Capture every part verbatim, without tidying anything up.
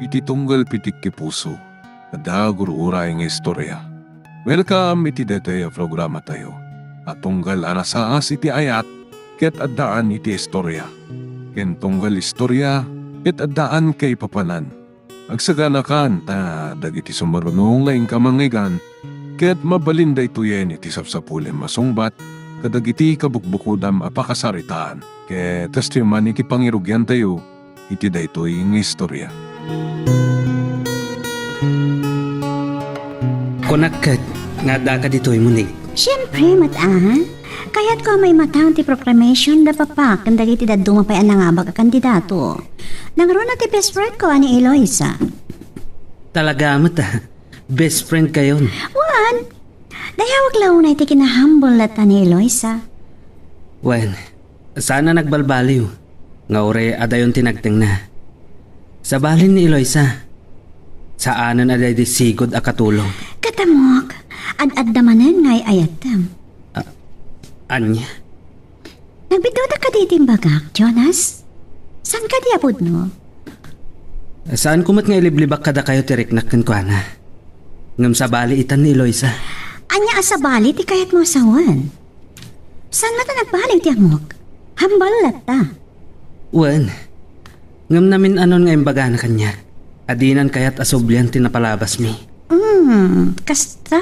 Ti tunggal pitik ti puso, adda gur-uray nga istorya. Welcome iti daytoy a programatayo a tunggal a nasaas iti ayat ket addaan iti istorya, ken tunggal istorya ket addaan kaipapanan. Agsaganakan ta dagiti sumaruno nga inka mangngeggan ket mabalin daytoyen iti sapsapulem a sungbat kadagiti kabukbukodam a pakasaritaan. Ket kastoy man iti pangirugiantayo iti daytoy nga istorya. Kunak ket nga addaka ditoy, Monique. Siempre, met, a. Kayatko a maimatang ti proclamation da papa ken dagiti dadduma pay a nangabak a kandidato. Nangruna ti best friend ko a ni Eloisa. Talaga met, a. Best friend kayon. Wen, dayawek la unay ti kinahambol latta ni Eloisa. Wen, saan a nagbalbaliw nga uray adayon ti nagtengna. Sabalin ni Eloisa, saanen a daydi sigud a katulong. Ket ammok, ad-adda manen nga ay-ayatem. A-, ania? Nagbiddutaka kadi iti imbagak, Jonas? Saan kadi a pudno? Saanko met nga iliblibak kadakayo ti riknak kenkuana. Ngem sabali itan ni Eloisa. Ania a sabali ti kayatmo a sawen? Saan met a nagbaliw ti ammok? Hambal latta. Wen, ngem namin-anon nga imbagana kaniak a dinan kayat a sublian ti napalabasmi. Hmm, kasta?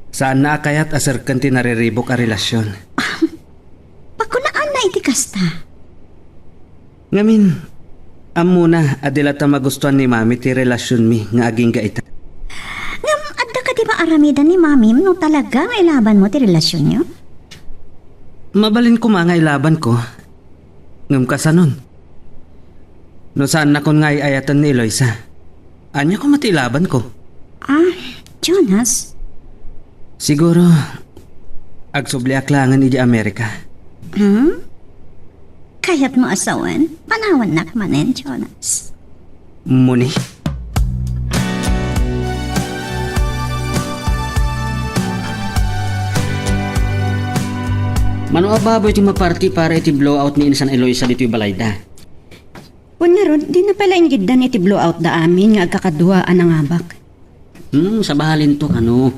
Saanna a kayat a serken ti nariribuk a relasion. Pakunaanna iti kasta. Ngamin, ammona a di latta magustuan ni Mami ti relasionmi nga agingga ita. Ngem adda kadi maaramidan ni Mamim no talaga nga ilabanmo ti relasionyo? Mabalin koma nga ilabanko. Ngem kasanon? No saannakon nga ay-ayaten ni Eloisa, ania koma ti ilabanko? Ah, Jonas? Siguro, agsubliak laengen idiay Amerika. Hmm? Kayatmo a sawen? Panawannak manen, Jonas. Moni? Mano a baboy ti maparti para iti blowout ni Insan Eloisa ditoy balayda? Wen ngarud, dina pay la inggiddan iti blowout da amin nga agkakadua a nangabak. Hmm, sabalinto kano.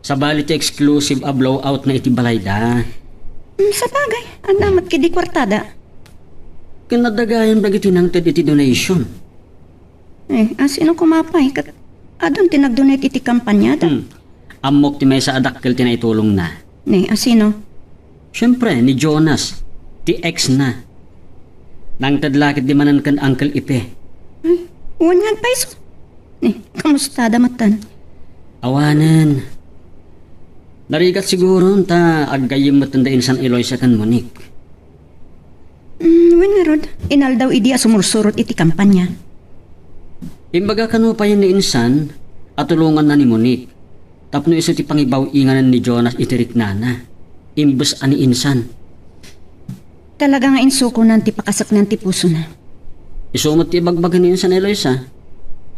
Sabali ti exclusive a blowout na iti balayda. Hmm, sabagay, adda met kadi kuartada. Ken adda gayam dagiti nangted iti donation. Eh, asino koma pay ket adun ti nagdonate iti kampanyada? Hmm. Ammok ti maysa a dakkel ti naitulongna. Ni, asino? Siempre, ni Jonas, ti ex na. Nangted la ketdi manen ken Uncle Ipe. Hmm, wen nga agpayso. Ni, kamustada metten? Awanen. Narigat siguro ta aggayyem metten da Insan Eloisa ken Monique. Mm, wen ngarud, inaldaw idi a sumursurot iti kampanya. Imbaga kano payen ni Insan a tulonganna ni Monique tapno isu ti pangibaw-inganen ni Jonas iti riknana, imbes a ni Insan. Talaga nga insukonan ti pakaseknan ti pusona. Isu met ti ibagbaga ni Insan Eloisa.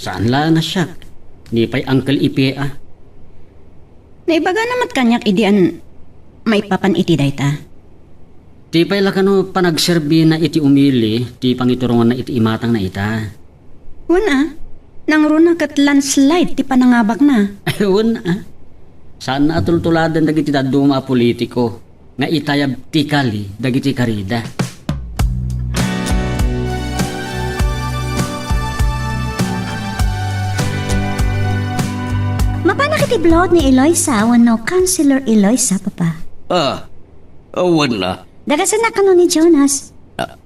Saan laeng a siak. Ni pay Uncle Ipe a. Naibagana met kaniak idi an maipapan iti dayta. Ti pay la kano panagserbina iti umili ti pangituronganna iti imatangna ita. Wen a, nangruna ket landslide ti panangabakna. Wen a, saanna a tultuladen dagiti dadduma a politiko nga itayab ti kali dagiti karida. Mapanak iti blowout ni Eloisa wenno Councilor Eloisa, Papa? Ah, awan na. Dagasennak kano ni Jonas? Ah,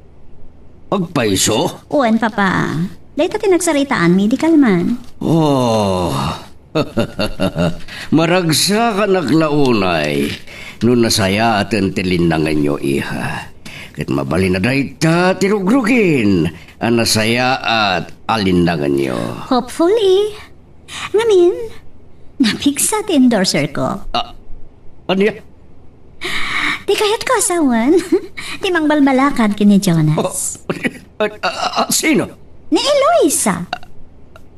agpayso? Wen, Papa. Dayta ti nagsaritaanmi idi kalman. Oh, maragsakanak la unay no nasayaaten ti linnangenyo, iha. Ket mabalin a dayta ti rugrugin a nasayaat a linnangenyo. Hopefully. Ngamin, napigsa ti endorser ko. Ah, ania? Ti kayatko a sawen, ti mangbalbalakad ken ni Jonas. Oh, ah, ah, ah, sino? Ni Eloisa.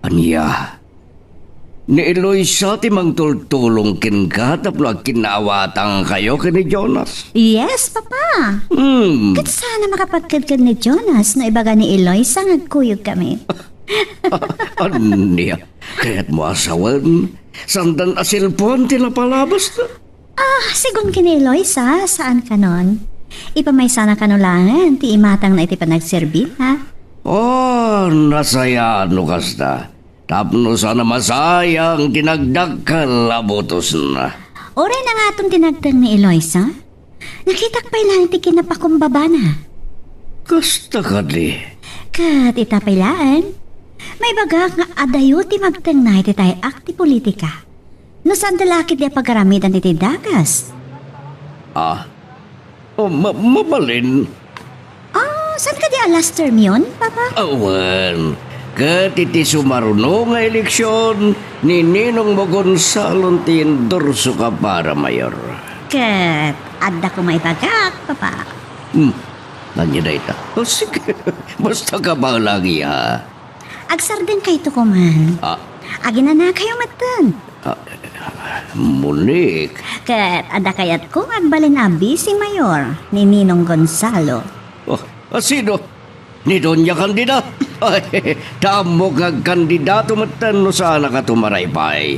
Ania? Ni Eloisa ti mangtultulong kenka tapno agkinnaawatangkayo ken ni Jonas? Yes, Papa. Hmm. Ket saan a makapagkedked ni Jonas no ibaga ni Eloisa nga agkuyogkami. Ania? Kayatmo a sawen? Sandan a selpoan ti napalabasna? Ah, sigun ken ni Eloisa, saan kanon? Ipamaysana kano laengen ti imatangna iti panagserbi, ha? Oh, nasayaan no kasta. Tapno saan a masayang ti nagdakkel a butosna. Uray na ngaton ti nagteng ni Eloisa. Nakitak pay laeng ti kinapakumbabana. Kasta kadi. Ket ita pay laeng, maibagak nga adayo ti magtengna iti tay-ak ti politika. No saan da la ketdi a pagaramidan iti dakes? Ah, oh, ma-, mabalin. Ah, saan kadi a last term yon, Papa? Awan. Ket iti sumaruno nga eleksion, ni Ninongmo Gonzalo ti endorsoka para mayor. Ket adda koma ibagak, Papa. Hmm. Ania dayta? Oh, sige. Basta kabaelangi, ha. Agsardengkayto koman. Ah. Aginanakayo metten. Ah, Monique. Ket adda kayatko nga agbalin a vice mayor ni Ninong Gonzalo. Oh, a sino? Ni Doña Candida? Ay, ta ammok nga agkandidato metten no saanaka tumaraypay.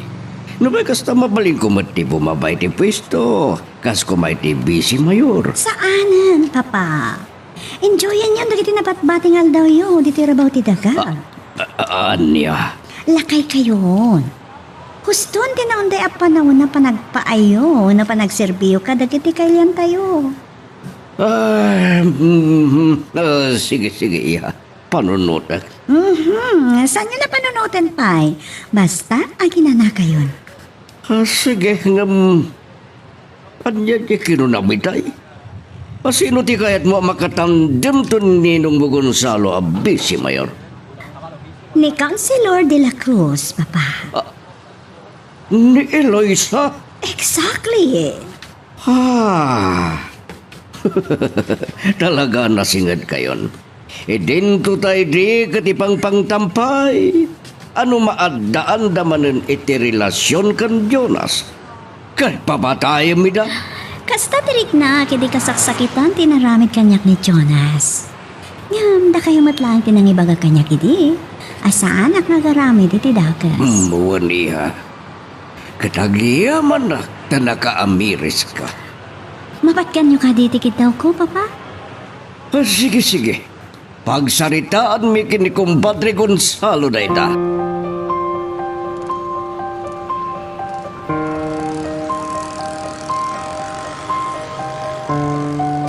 Nupay kasta, mabalinko met ti bumaba iti puesto, kas koma iti vice mayor. Saanen, Papa. Enjoyanyon dagiti nabatbati nga aldawyo, ditoy rabaw ti daga. Ah, ah, ania? Lakaykayon. Huston ti naunday a panawen a panagpaayyo no panagserbiyo kadagiti kailantayo. Ah, mhm. Ah, sige, sige, iya. Panunotek. Mhm. Saanyo la panunoten pay? Basta, aginanakayon. Ah, sige, ngem, ania ti kinunam itay? A sino ti kayatmo a makatandem ken Ninongmo Gonzalo a vice mayor? Ni Councilor de la Cruz, Papa. Ah, ni Eloisa? Exactly. Ah. Talaga a nasingedkayon. Idinto ta idi ket ipangpangtam pay. Ania, maaddaanda manen iti relasion ken Jonas? Ket papatayem ida? Kasta ti riknak idi kasaksakitan ti inaramid kaniak ni Jonas. Ngem dakayo met laeng ti nangibaga kaniak idi a saanak nga agaramid iti dakes. Hmm, wen, iha. Ket agyamannak ta nakaamiriska. Mapatganyo kadi ti kiddawko, Papa? Ah, sige, sige. Pagsaritaanmi ken ni Kumpadre Gonzalo dayta.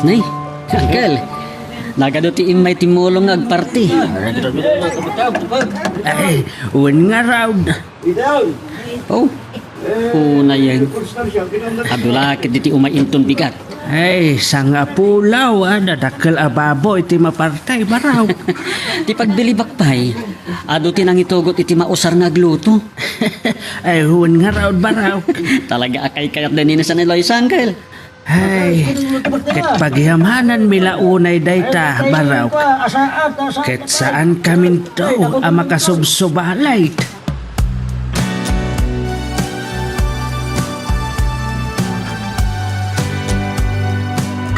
Nay, Uncle, nagadu ti immay ti mulong nga agparti. Ay, wen ngarud. Oh, unay, adu la ketdi ti umay inton bigat. Ay, sangapulaw a nadakkel a baboy ti maparti, Baraok. Ti pagbilibak pay, adu ti nangitugot iti mausar nga agluto. Ay, wen ngarud, Baraok. Talaga a kaykayatda ni San Eloy, Uncle. Ay, ket pagyamananmi la unay dayta, Baraok. Ket saankaminto a makasubsubalit.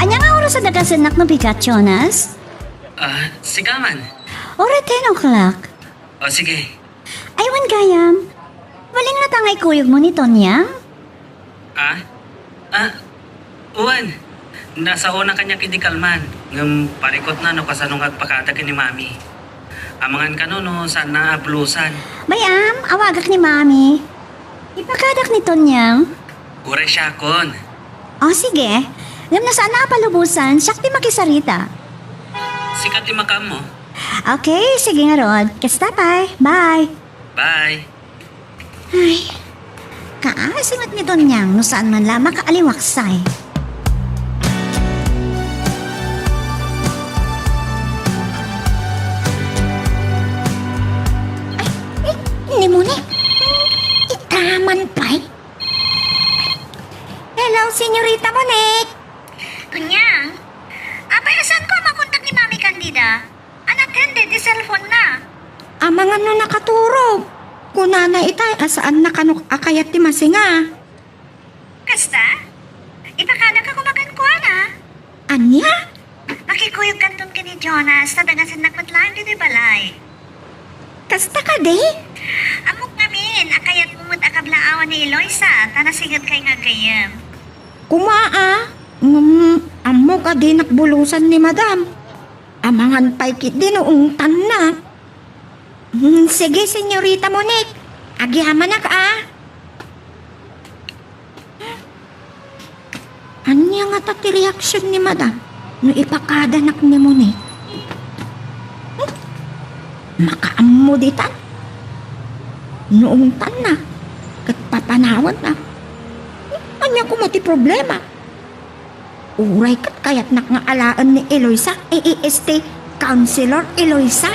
Ania nga oras a dagasennak no bigat, Jonas? Ah, sika man. Uray ten o'clock. O, sige. Ay, wen gayam. Mabalin latta nga ikuyogmo ni Tonyang? Ah? Ah, wen. Nasaona kaniak idi kalman, ngem parikutna no kasano nga agpakada ken ni Mami. Amangan kano no saanna a bulusan. Bay-am, awagak ni Mami. Ipakadak ni Tonyang. Uray siakon. O, sige. Ngem no saanna a palubosan, siak ti makisarita. Sika ti makaammo. Okay, sige ngarud. Kasta pay. Bye. Bye. Ay, kaasi met ni Tonyang no saan man la makaaliwaksay. Ay, eh, ni Monique. Ita man pay. Hello, Senyorita Monique. Tonyang, apay a saanko a makontak ni Mami Candida? Unattended ti cellphone na. Amangan no nakaturog. Kunana itay a saanna kano a kayat ti masinga. Kasta? Ipakadaka koma kenkuana. Ania? Makikuyogkanton ken ni Jonas, ta dagasennak met laeng ditoy balay. Kasta kadi? Ammok ngamin a kayatmo met a kablaawan ni Eloisa, ta nasingetkay nga gayyem. Kuma a, ngem ammok a dinak bulusan ni Madam. Amangan pay ketdi no ungtanna. Hmm, sige, Senyorita Monique. Agyamanak a. Ania ngata ti reaksion ni Madam no ipakadanak ni Monique? Hmm? Makaammo ditan? No ungtanna, ket papanawanna. Hmm? Ania koma ti problema? Uray ket kayatnak nga alaen ni Eloisa, A A S T, Counselor Eloisa.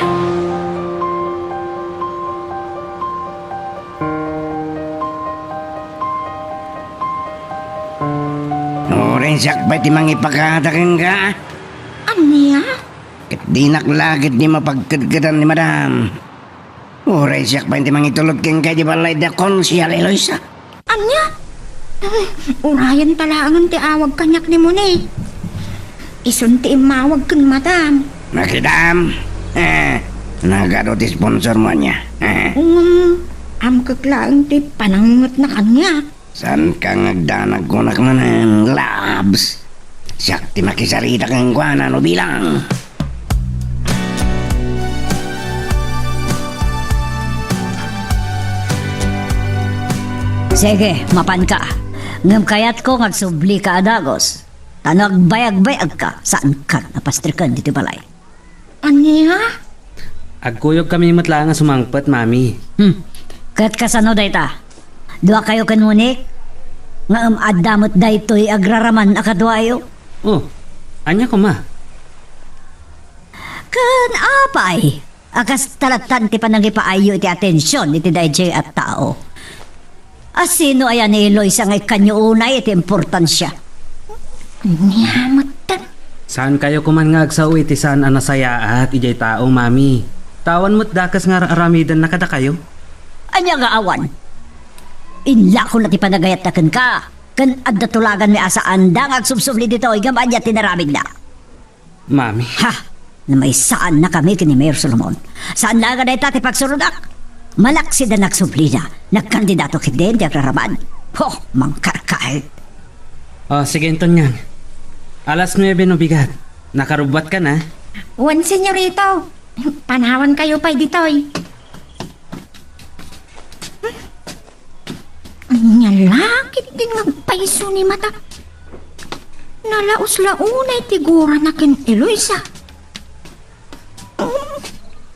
Uray siak pay ti mangipakada kenka. Ania? Ket dinak la ketdi mapagkedkedan ni Madam. Uray siak pay ti mangitulod kenka idiay balay da Konsehal Eloisa. Ania? Ay, urayen ta laengen ti awag kaniak ni Monique. Isun ti immawag ken Madam. Nakitam? Eh, nagadu ti sponsormo ania? Eh. Ngem, amkek laeng ti panangngetna kaniak. Saanka nga agdanag kunak manen, Labs. Siak ti makisarita kenkuana no bilang. Sige, mapanka. Ngem kayatko nga agsublika a dagus. Ta no agbayagbayagka, saankan a pastreken ditoy balay. Ania? Agkuyogkami met laeng a sumangpet, Mami. Hmm. Ket kasano dayta? Duakayo ken Monique? Ngem adda met daytoy agraraman a kaduayo? Oh, ania koma? Ken apay a kasta lattan ti panangipaayyo iti atension iti daydiay a tao? A sino aya ni Eloisa nga ikkanyo unay iti importansia? Ania metten? Saankayo koman nga agsao iti saan a nasayaat idiay tao, Mami. Ta awan met dakes nga ar-aramidenna kadakayo. Ania nga awan? Inlakona ti panagayatna kenka, ken adda tulaganmi a saanda nga agsubsubli ditoy ngem ania ti inaramidna? Mami. Ha! Namaysaannakami ken ni Mayor Solomon. Saan laeng a dayta ti pagsurodak. Malaksid a nagsublina, nagkandidato ketdin ti agraraman. Ho, mangkarkaet. Oh, sige, inton ngan. Alas nuebe no bigat. Nakarubbuatka na? Wen, senyorito. Panawankayo pay ditoy. Ania la ketdin nga agpayso ni Mata? Nalaos la unay ti gurana ken Eloisa. Um,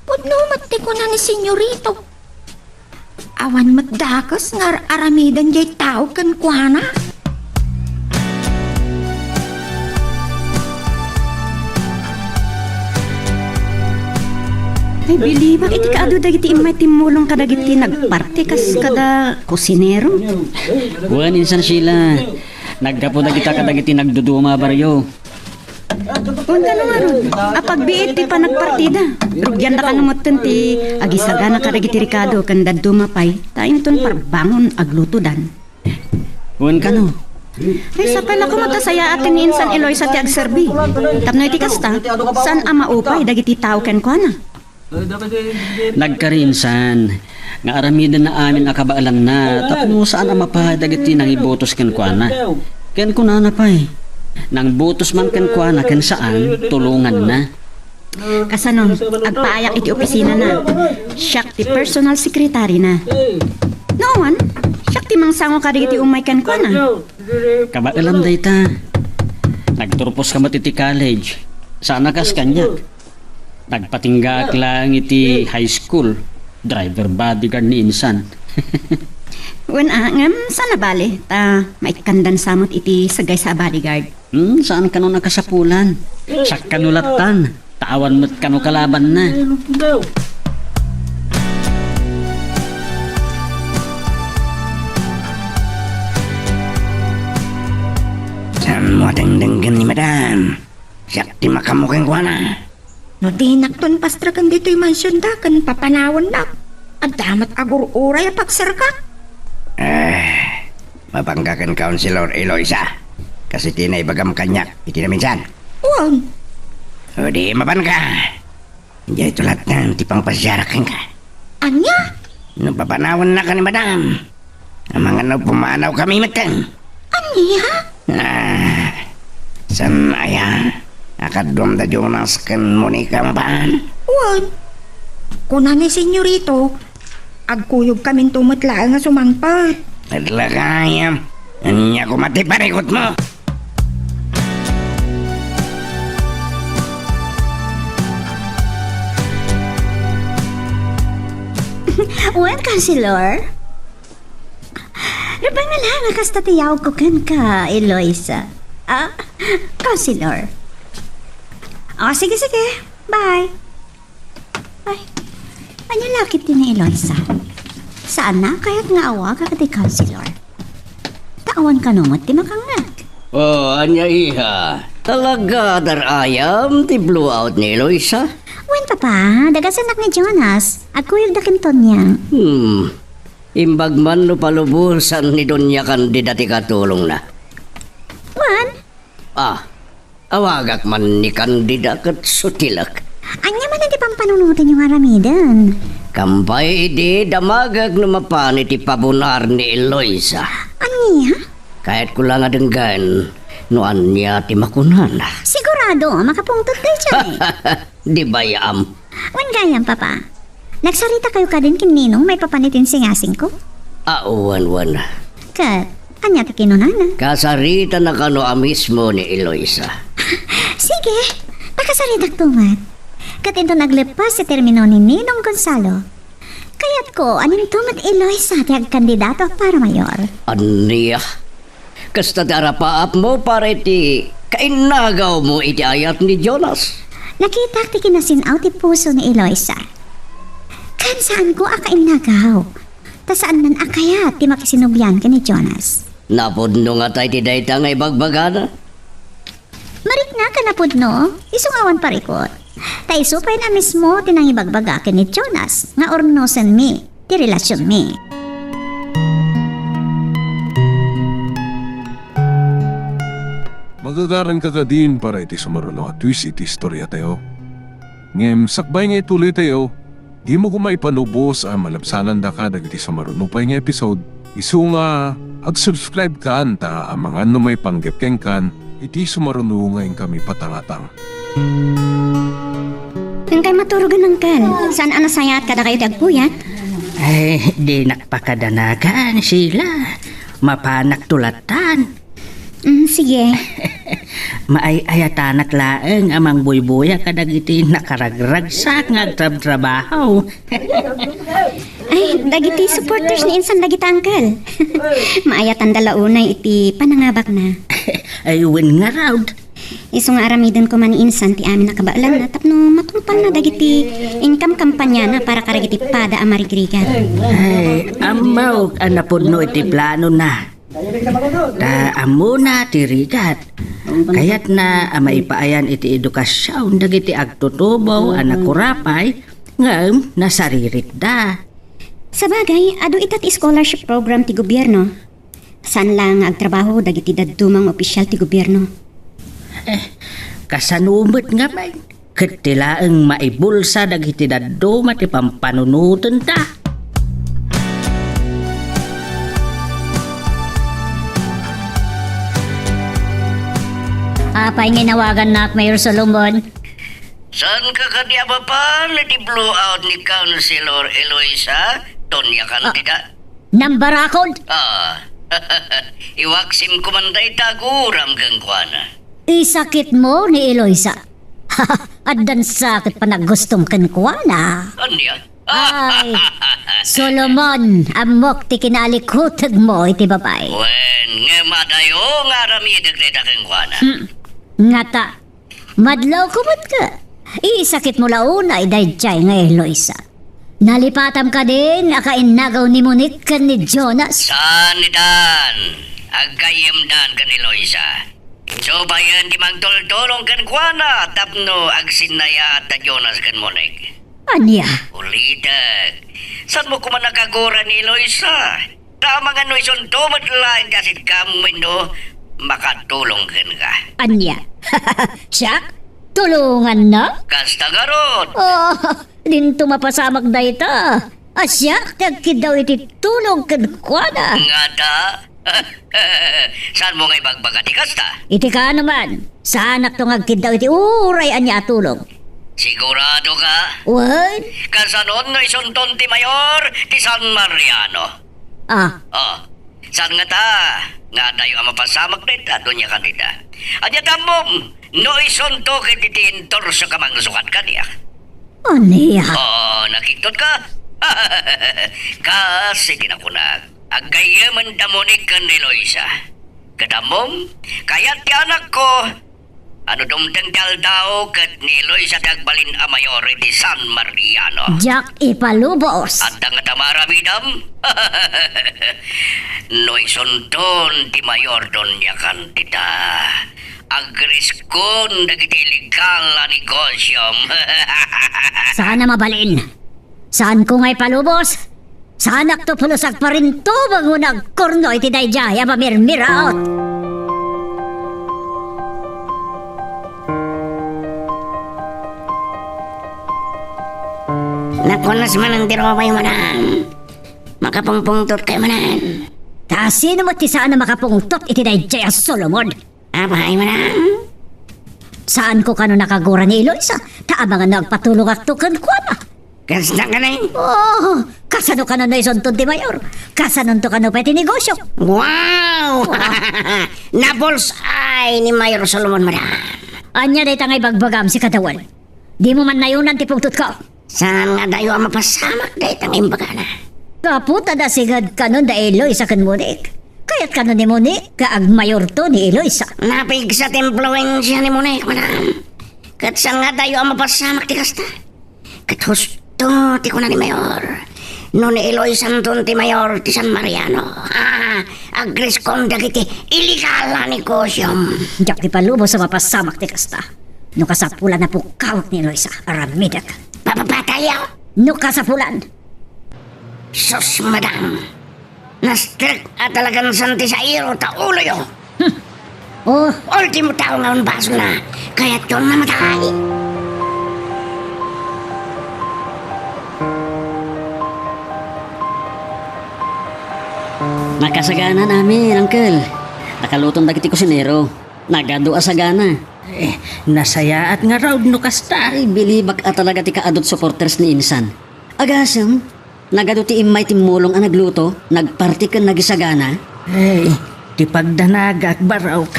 pudno met ti kuna ni Senyorito. Awan met dakes nga ar-aramiden diay tao kenkuana. Ay, bilibak iti kaadu dagiti immay timmulong kadagiti nagparti kas kada kusinero. Wen, insan Sheila, naggapu dagita kadagiti nagduduma a barrio. Wen, kano ngarud, apagbiit ti panagpartida. Rugianda kano metten ti agisagana kadagiti rikado ken dadduma pay, ta inton parbangon aglutodan. Wen kano. Ay, sapay la koma ta sayaaten ni insan Eloisa ti agserbi. Tapno iti kasta, saan a maupay dagiti tao kenkuana. Nagkari insan nga aramidenna amin a kabaelanna tapno saan a mapaay dagiti nangibotos kenkuana. Ken kunana pay, nangbotos man kenkuana ken saan, tulonganna. Kasano, agpaayak iti opisinana. Siak ti personal secretary na. No awan, siak ti mangsango kadagiti umay kenkuana. Kabaelam dayta. Nagturposka met iti college. Saan a kas kaniak. Nagpatinggaak laeng iti high school. Driver bodyguard ni insan. Wen a, ngem saan a bale, ta maikkandan sa met iti sagaysa a bodyguard. Hmm, saan kano nakasapulan. Siak kano lattan, ta awan met kano kalabanna. Saanmo a dengdenggen ni Madam? Siak ti makaammo kenkuana. No dinakton pastreken ditoy mansionda ken papanawannak, adda met agur-uray a pagserkak. Eh, mapanka ken Councilor Eloisa, kas iti naibagam kaniak iti naminsan? Wen. O di mapanka. Daytoy lattan ti pangpasiarak kenka. Ania? No papanawennaka ni Madam, amangan no pumanawkami metten. Ania? Ah, saan aya a kaduam da Jonas ken Monica mapan? Wen. Kuna ni Senyorito, agkuyogkaminto met laeng a sumangpet. Adda gayam. Ania koma ti parikutmo? Wen, Councilor. Nupay nga laeng a kasta ti yaogko kenka, Eloisa. Ah, Councilor. Oh, sige, sige. Bye. Ay, ania la ketdi ni Eloisa? Saanna kayat nga awagak ti Councilor? Ta awan kano met ti makangngeg. Oh, ania, iha? Talaga, dar-ayam ti blowout ni Eloisa? Wen, Papa, dagasennak ni Jonas. Agkuyogda ken Tonya. Hmm. Imbag man no palubosan ni Doña Candida ti katulongna. Wen? Ah, awagak man ni Candida ket sutilek. Ania man ti pampanunotenyo nga aramiden? Kampay idi damagek no mapan iti pabunar ni Eloisa. Ania? Kayatko la nga denggen no ania ti makunana. Sigurado, makapungtot daydiay. Di bay-am. Wen gayam, Papa. Nagsaritakayo kadin ken Ninong maipapan iti insingasingko? Ah, wen, wen. Ket, ania ti kinunana? Kasaritana kano a mismo ni Eloisa. Sige, pakasaritakto met. Ket inton agleppas ti termino ni Ninong Gonzalo, kayatko a inton met Eloisa ti agkandidato a para mayor. Ania? Kasta ti arapaapmo para iti kainnagawmo iti ayat ni Jonas. Nakitak ti kinasin-aw ti puso ni Eloisa. Ken saanko a kainnagaw, ta saannan a kayat ti makisinublian ken ni Jonas. Napudno ngata iti dayta nga ibagbagana? Mariknak a napudno, isu nga awan parikut. Ta isu pay a mismo ti nangibagbaga ken ni Jonas nga urnosenmi ti relasionmi. Magagaranka kadin para iti sumaruno a twist iti istoriatayo. Ngem sakbay nga ituloytayo, dimo koma ipalubos a malabsanandaka dagiti sumaruno pay nga episode. Isu nga ag-subscribe kan ta amangan no maipanggep kenkan iti sumaruno nga inkami patangatang. Inkay maturogen, Uncle. Saan a nasayaat kadakayo ti agpuyat? Ay, dinak pakadanagan, Sheila. Mapanak tulatan. Mm, sige. Maay-ayatanak laeng a mangbuybuya kadagiti nakaragragsak nga agtrabtrabaho. Ay, dagiti supporters ni insan dagita, Uncle. Maayatanda la unay iti panangabakna. Ay, wen ngarud. Isu nga aramiden koma ni insan ti amin a kabaelanna tapno matungpalna dagiti income kampanyana para kadagiti pada a marigrigat. Ay, ammok a napudno iti planona. Ta ammona ti rigat. Kayatna a maipaayan iti edukasion dagiti agtutubo a nakurapay ngem nasariritda. Sabagay, adu ita ti scholarship program ti gobierno. Saan la nga agtrabaho dagiti dadduma nga opisyal ti gobierno. Eh, kasano met ngamin? Ket ti laeng maibulsa dagiti dadduma ti pampanunotenda. Apay nga inawagannak, Mayor Solomon? Saanka kadi a mapan iti blowout ni Councilor Eloisa, Doña Candida? Nambarakod! Ah, iwaksim koma dayta aguram kenkuana. Isakitmo ni Eloisa. Addan sakit panagustom kenkuana. Ania? Ay, Solomon, ammok ti kinalikutegmo iti babai. Wen, ngem adayo nga aramidek dayta kenkuana. Hmm. Ngata, madlawko met ka. Isakitmo la unay daydiay nga Eloisa. Nalipatam kadin a kainnagaw ni Monique ken ni Jonas? Saan itan. Aggayyemdan ken Eloisa. Subayen ti mangtultulong kenkuana tapno agsinnayaat da Jonas ken Monique. Ania? Ulitek. Saanmo koma nakaguran ni Eloisa? Ta amangan no isunto met laeng ti asitkam wenno makatulong kenka. Ania? Siak? Tulonganna? Kasta ngarud. Oh, dinto mapasamak dayta. A siak ti agkiddaw iti tulong kenkuana. Ngata? Saanmo nga ibagbaga ti kasta? Iti kaano man, saanakto nga agkiddaw iti uray ania a tulong. Sigurado ka? Wen? Kasanon no isunton ti mayor ti San Mariano? Ah. Oh, saan ngata nga adayo a mapasamak dayta, Doña Candida? Ania ti ammom no isunto ket iti endorso ka mangsukat kaniak? Ania? Oh, nakiktot ka? Kas iti nakunak, aggayyemen da Monique ken ni Eloisa. Ket ammom, kayat ti anakko, ano dumteng ti aldaw ket ni Eloisa ti agbalin a mayor iti San Mariano. Diak ipalubos. Adda ngata maaramidam? No isunton ti mayor, Doña Candida, agriskon dagiti illegal a negosiom. Saan a mabalin. Saanko nga ipalubos. Saanakto pulos agparintubeng wenno agkurno iti daydiay a mamirmiraot. Nakunas manen ti rupayo, madam. Makapungpungtot kayo manen. Ta sino met ti saan a makapungtot iti daydiay a Solomon? Apay, madam? Saanko kano nakaguran ni Eloisa, ta amangan no agpatulongakto kenkuana. Kasta kadi? Oh, kasano kano no isunton ti mayor? Kasanonto kano pay ti negosio? Wow! Nabullseye ni Mayor Solomon, madam. Ania dayta nga ibagbagam, sikadawan? Dimo man nayonan ti pungtotko. Saan nga adayo a mapasamak dayta nga imbagana? Gapu ta nasinged kanon da Eloisa ken Monique. Kayat kano ni Monique nga agmayorto ni Eloisa. Napigsa ti impluensia ni Monique, madam. Ket saan nga adayo a mapasamak ti kasta? Ket husto ti kuna ni Mayor. No ni Eloisanton ti mayor ti San Mariano, ah, agriskon dagiti illegal a negosiom. Diak ipalubos a mapasamak ti kasta. No kasapulan a pukkawek ni Eloisa, aramidek. Papapatayo? No kasapulan. Sus, madam. Nastrek a talagan san ti sairo ta uloyo. Hmm. Oh. Ultimo tao nga unbasolna. Kayatyon a matay. Nakasagana amin, Uncle. Nakaluton dagiti kusinero. Nagadu a sagana. Eh, nasayaat ngarud no kasta. Ay, bilibak a talaga ti kaadut supporters ni Insan. Agasem, nagadu ti immay timmulong a nagluto, nagparti ken nagisagana. Ay, ti pagdanagak, Barok.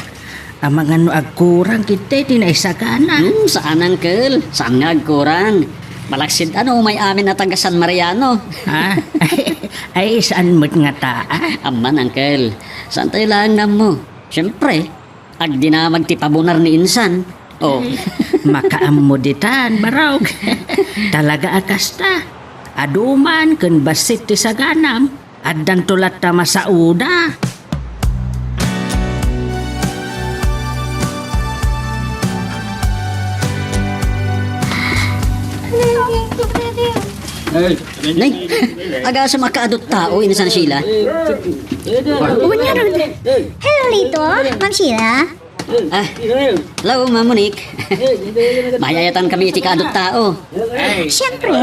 Amangan no agkurang ketdi ti naisagana. Hmm, saan, Uncle. Saan nga agkurang. Malaksid a no umay amin a taga San Mariano. Ah, ay, saan met ngata, ah? Amman, Uncle. Saantayo laeng nga ammo. Siempre, agdinamag ti pabunar ni Insan. Oh. Makaammo ditan, Barok. Talaga a kasta. Adu man ken bassit ti saganam, addanto latta masaoda. Nay, agasem a kaadut tao, Insan Sheila. Hello, Lito. Ma'am Sheila. Ah, hello, Ma'am Monique. Maayatan kami iti kaadut tao. Siyempre.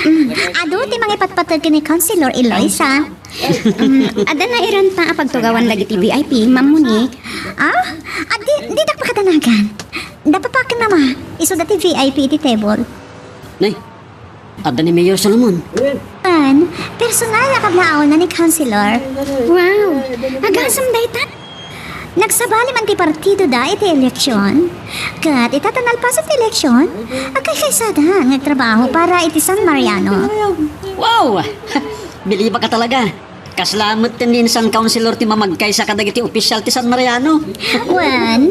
Mm, adu ti mangipatpateg ken ni Councilor Eloisa. Mm, adda nairanta a pagtugawan dagiti V I P, Ma'am Monique. Ah, adda, didak pakadanagan. Dapat paken nama. Isuda ti V I P iti table. Nay, adda ni Mayor Solomon. Wen, personal a kablaaw na ni Councilor. Wow! Agasem dayta? Nagsabali man ti partidoda iti eleksion. Ket ita ta nalpasen ti eleksion, agkaykaysada nga agtrabaho para iti San Mariano. Wow! Bilibak a talaga. Kasla met ni Insan Councilor ti mamagkaysa kadagiti opisyal ti San Mariano. Wen,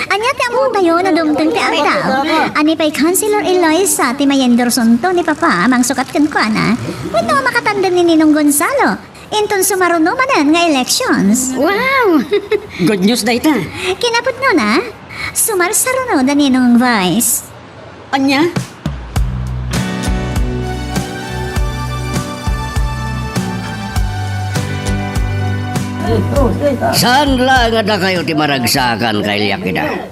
ania ti ammotayo no dumteng ti aldaw? Ania pay Councilor Eloisa ti mayendorsonto ni Papa a mangsukat kenkuana? Wenno makatandem ni Ninong Gonzalo? Inton sumaruno manen nga elections. Wow! Good news dayta. Kinapudnona, sumarsaruno da Ninong Vice. Ania? Saan laeng a dakayo ti maragsakan, kailiak ida?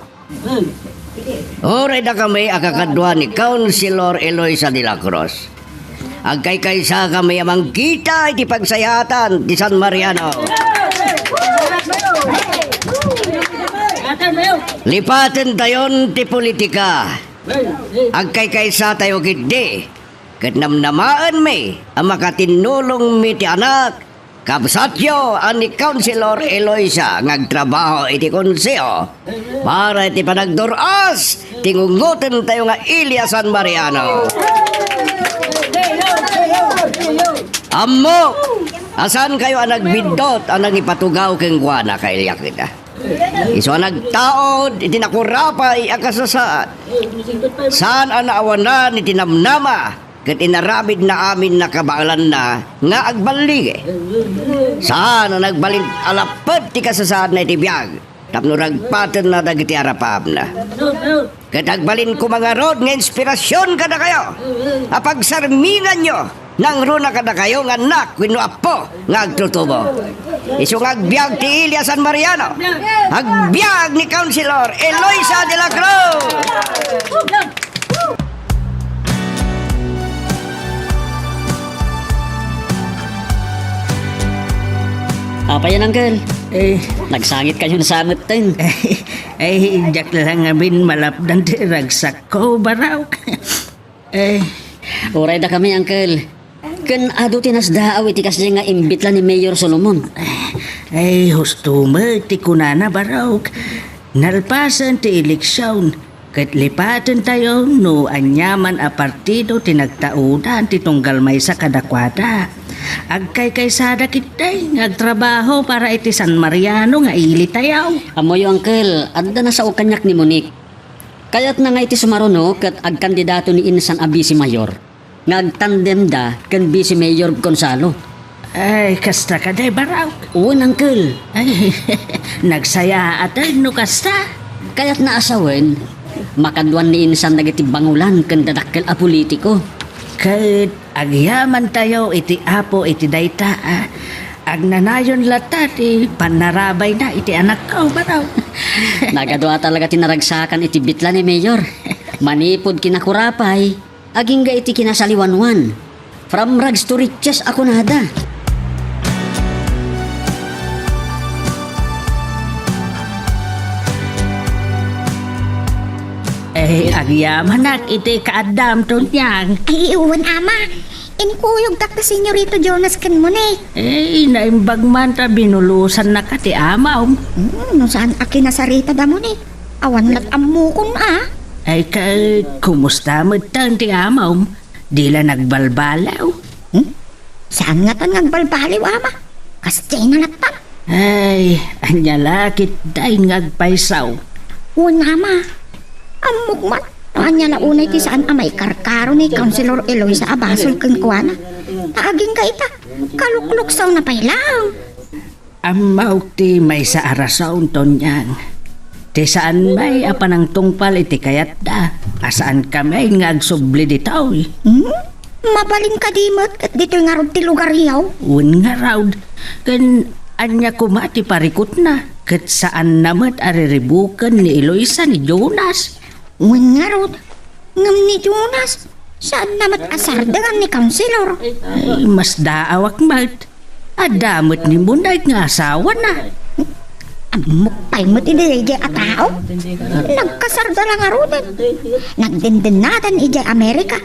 Uray dakami a kakadua ni Councilor Eloisa de la Cruz. Agkaykaysakami a mangkita iti pagsayaatan ti San Mariano. Lipatentayon ti politika. Agkaykaysatayo ketdi, ket namnamaenmi a makatinnulongmi ti anak, kabsatyo a ni Councilor Eloisa nga agtrabaho iti konseho para iti panagdur-as ti ngungotentayo nga Iliasan Mariano. Ammok a saankayo a nagbiddut a nangipatugaw kenkuana, kailiakida. Isu a nagtaud iti nakurapay a kasasaad. Saan a naawanan iti namnama ket inaramidna amin a kabaelanna nga agballige. Saan a nagbalin a lapped ti kasasaadna iti biag tapno ragpatenna dagiti arapaapna. Ket agbalin koma ngarud nga inspirasyon kadakayo a pagsarminganyo nangruna kadakayo nga annak wenno appo nga agtutubo. Isu nga agbiag ti Iliasan Mariano, agbiag ni Councilor Eloisa de la Cruz. Apay yan, Uncle? Eh. Nagsangit kayo na sa amutten. Ay, diak la ngamin malapdan ti ragsakko, Baraw. Eh. Uray dakami, Uncle. Ken adu ti nasdaaw iti kasdi nga imbitla ni Mayor Solomon. Ay, husto met ti kunana, Baraw. Nalpasen ti eleksion, ket lipatentayo no aniaman a partido ti nagtaudan ti tunggal maysa kadakuada. Agkaykaysada ketdi nga agtrabaho para iti San Mariano nga ilitayo. Ammoyo, Uncle, adda nasao kaniak ni Monique. Kayatna nga iti sumaruno ket agkandidato ni insan a vice mayor nga agtandemda ken Vice Mayor Gonzalo. Ay, kasta kadi, Baraw? Wen, Uncle. Ay, nagsayaaten no kasta. Kayatna a sawen, makaduan ni insan dagiti bangulan ken dadakkel a politiko. Ket agyamantayo iti Apo iti dayta, a, agnanayon latta ti pannarabayna iti anakko, Baraw. Nagadua talaga ti naragsakan iti bitla ni Mayor. Manipud kinakurapay, agingga iti kinasaliwanwan. From rags to riches a kunada. Eh, agyamanak iti kaaddam, Tonyang. Ay, wen, Ama. Inkuyogtak ti Senyorito Jonas ken Moni. Eh, naimbag man ta binulusannaka ti amam. Hmm, no saan a kinasarita da Moni? Awan lat ammokon a. Ay, ka, kumusta met tan ti amam? Di la nagbalbaliw? Hmm? Saan ngatan nga agbalbaliw, Ama? Kas diay na latta. Ay, ania la ketdin nga agpaysaw? Wen, Ama. Ammok man no ania la unay ti saan a maikarkaro ni Councilor Eloisa a basol kenkuana. Ta agingga ita, kalukluksawna pay laeng. Ammok ti maysa a rason, Tonyang. Ti saan may a panangtungpal iti kayatda, a saankami nga agsubli ditoy. Hmm? Mabalin kadi met ket ditoy ngarud ti lugaryo? Wen ngarud, ken ania koma ti parikutna, ket saanna met a riribuken ni Eloisa ni Jonas. Wen ngarud, ngem ni Jonas, saanna met a sardengan ni Councilor. Ay, masdaawak met. Adda met ni Monique nga asawana. Ammok pay met idi daydiay a tao. Nagkasarda la ngaruden. Nagdendennatan idiay Amerika.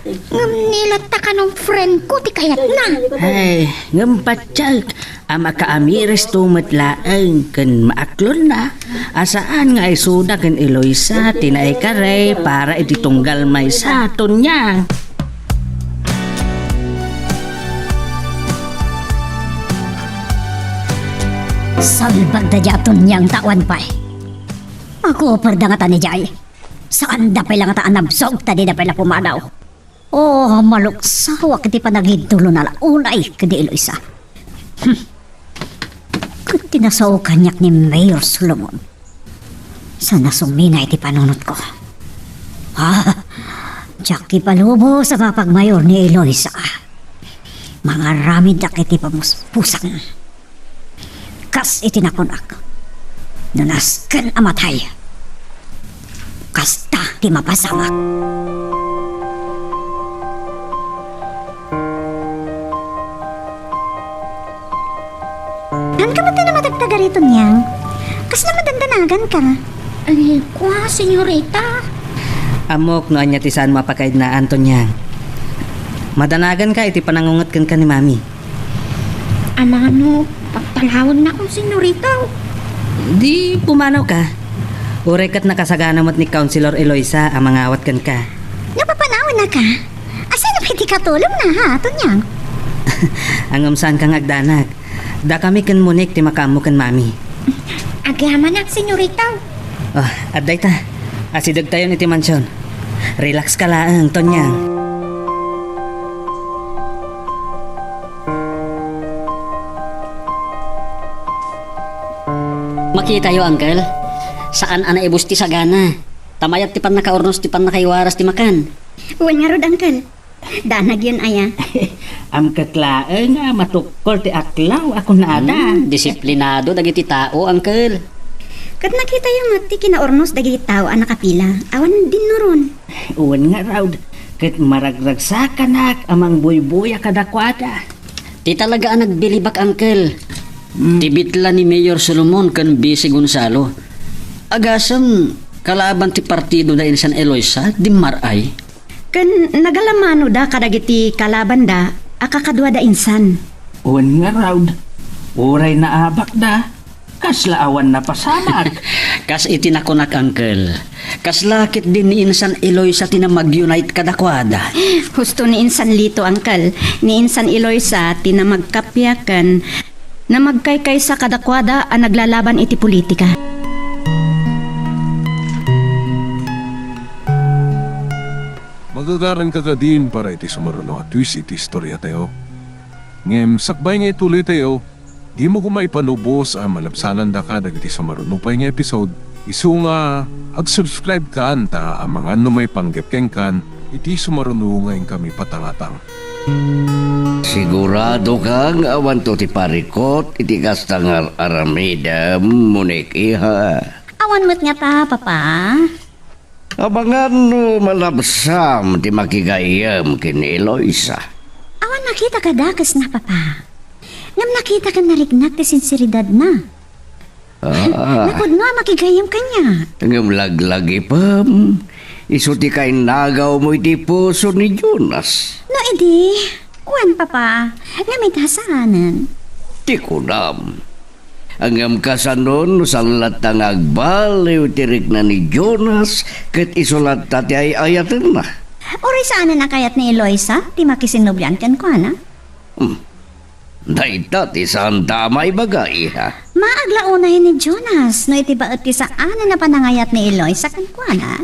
Ngem ni latta kanon friend ko ti kayatna. Ay, ngem patiek a makaamiristo met laeng ken maaklonna a saan nga isuda ken Eloisa ti naikari para iti tunggal maysa, Tonyang. Salbag da dia, Tonyang, ta awan pay. Makuperda ngata ni jay. Saanda pay la ngata a nabsog ta dida pay la pumanaw. Oh, maluksawak iti panagidulona la unay ken ni Eloisa. Hmm. Ket ti nasao kaniak ni Mayor Solomon. Saan a sumina iti panunotko. Ah, diak ipalubos a mapagmayor ni Eloisa. Mangaramiddak iti pamuspusan. Kas iti nakunak, no nasken a matay, kasta ti mapasamak. Tonyang, kasla madandanaganka? Ay, kua, senyorita. Ammok no ania ti saanmo a pakaidnaan, Tonyang. Madanaganka iti panangunget kenka ni Mami. Amangan no pagtalawennakon, senyorita? Di pumanawka. Uray ket nakasagana met ni Councilor Eloisa a mangawat kenka. Napapanawennaka? Asino pay ti katulongna, ha, Tonyang? Ngem saanka nga agdanag. Dakami ken Monique ti makaammo ken Mami. Agyamanak, senyorita. Oh, adda ita. Asidegtayon iti mansion. Relax ka laeng, Tonyang. Makitayo, Uncle. Saan a naibus ti sagana. Ta mayat ti pannakaurnos ti pannakaiwaras ti makan. Wen ngarud, Uncle. Danagyon aya? Ammok laeng a matukkol ti aklaw a kunada. Hmm, disiplinado dagiti tao, Uncle. Ket nakitayo met ti kinaurnos dagiti tao a nakapila. Awan dinnuron. Wen ngarud, ket maragragsakanak a mangbuybuya kadakuada. Ti talaga a nagbilibak, Uncle. Hmm. Ti bitla ni Mayor Solomon ken Vice Gonzalo. Agasem, kalaban ti partido da insan Eloisa, dimmar-ay. Ken nagalamanoda kadagiti kalabanda a kakaduada insan. Wen ngarud, uray naabakda, kasla awan napasamak. Kas iti nakunak, Uncle. Kasla ketdi ni insan Eloisa ti na mag-unite kadakuada. Husto ni insan Lito, Uncle. Ni insan Eloisa ti na magkappia ken na magkaykaysa kadakuada a naglalaban iti politika. Magagaranka kadin para iti sumaruno a twist iti istoriatayo. Ngem sakbay nga ituloytayo, dimo koma ipanubos a malabsanandaka dagiti sumaruno pay nga episode, isu nga ag-subscribe kan ta amangan no maipanggep kenkan iti sumaruno nga inkami patangatang. Sigurado ka nga awanto ti parikot iti kasta nga ar-aramidem, Monique, iha? Awan met ngata, Papa. Amangan no malabsam ti makigayyem ken ni Eloisa. Awan nakita kadakesna, Papa. Ngem nakita ken nariknak ti sinseridadna. Ah. Napudno a makigayyem kaniak. Ngem laglagipem, isu ti kainnagawmo iti puso ni Jonas. No idi, wen, Papa, ngem ita saanen. Ti kunam. Ngem kasano no saan latta nga agbaliw ti rikna ni Jonas ket isu latta ti ay-ayatenna? Uray saanen a kayat ni Eloisa ti makisinnublian kenkuana? Hmm. Dayta ti saanta a maibaga, iha. Maag la unay ni Jonas no iti baet ti saanen a panangayat ni Eloisa kenkuana,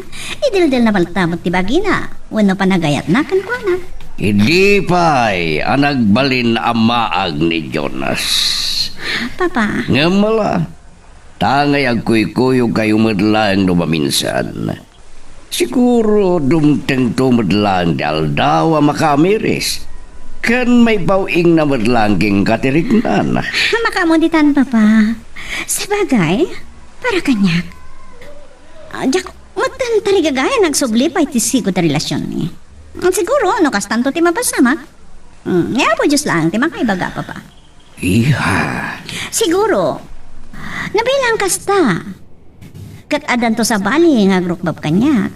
idildilna met ti bagina wenno panagayatna kenkuana. Idi pay a nagbalin a maag ni Jonas. Papa. Ngem ala, ta ngay agkuykuyogkayo met laeng no maminsan. Siguro, dumtengto met laeng ti aldaw a makaamiris, ken maibaw-ingna met laeng kenka ti riknana. Makaammo ditan, Papa. Sabagay, para kaniak. Ah, diak metten tarigagayan agsubli pay ti sigud a relasionmi. Siguro, no kastanto ti mapasamak. Hmm, ni Apo Dios laeng ti makaibaga, Papa. Iha. Siguro, nabilang kasta. Ket addanto sabali nga agrukbab kaniak.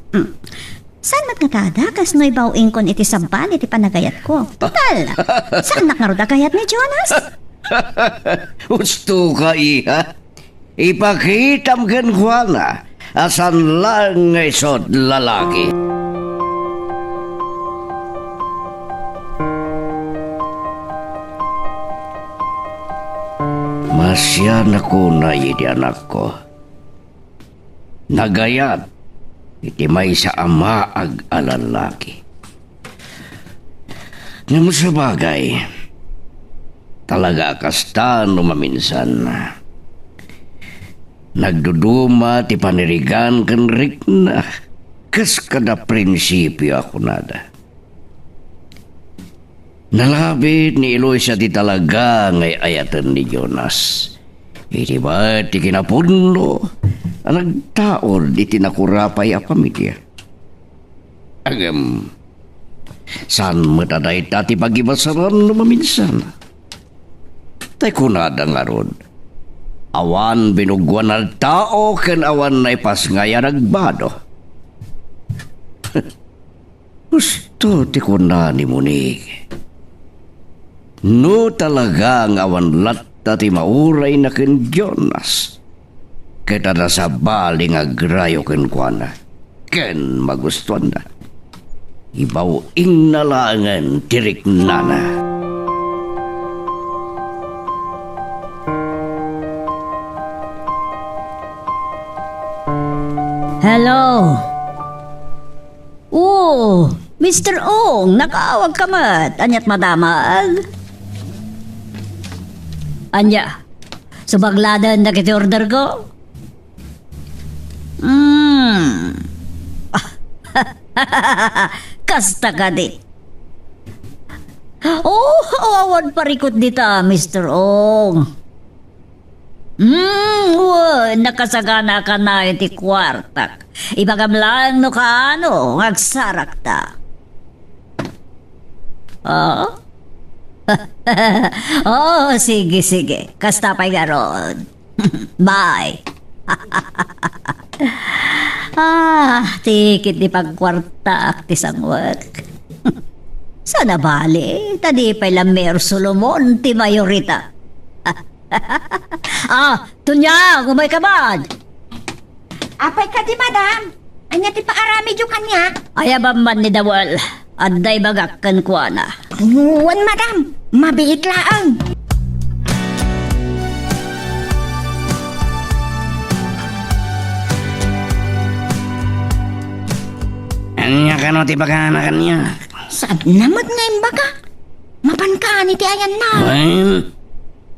Hmm. Saan met nga ta adda kas no ibaw-ingkon iti sabali ti panagayatko? Total, saannak ngarud a kayat ni Jonas? Hustoka, iha. Ipakitam kenkuana a saan laeng nga isut' lalaki. Masianakon iti anakko. Nagayat iti maysa a maag a lalaki. Ngem sabagay, talaga a kasta no maminsan. Nagduduma ti panirigan ken rikna, kas kada prinsipio a kunada. Nalabit ni Eloisa ti talaga nga ay-ayaten ni Jonas. Iti met ti kinapudno a nagtaud iti nakurapay a pamilia. Ngem, saan met a dayta ti pagibasaran no maminsan? Tay kunada ngarud, Awan binugoan a tao ken awan naipasngay a nagbado. Husto ti kuna ni Monique. No talaga nga awan latta ti maurayna ken Jonas, ket adda sabali nga agrayo kenkuana ken magustuanna. Ibaw-ingna laengen ti riknana. Hello? Oo, Mister Ong, nakaawagka met. Aniat madamag? Ania, subagladen dagiti orderko? Hmm. Kasta kadi. Oh, awan parikut dita, Mister Ong. Hmm, wen, nakasagana kanayon ti kuartak. Ibagam laeng no kaano nga agsarakta. Oh? Oh, sige, sige. Kasta pay ngarud. Bye. Ah, tikit ti pagkuartaak ti sangwek. Sana bali, ta di pay la Mayor Solomon ti mayorita. Ah, Tunyang, umayka man! Apay kadi, madam? Ania ti paaramidyo kaniak? Ayabam man ni Dawel. Adda ibagak kenkuana. Wen, madam. Mabiit laeng. Ania kano ti bagana kaniak? Saanna met nga imbaga? Mapanka ni ti ayanna. Wen,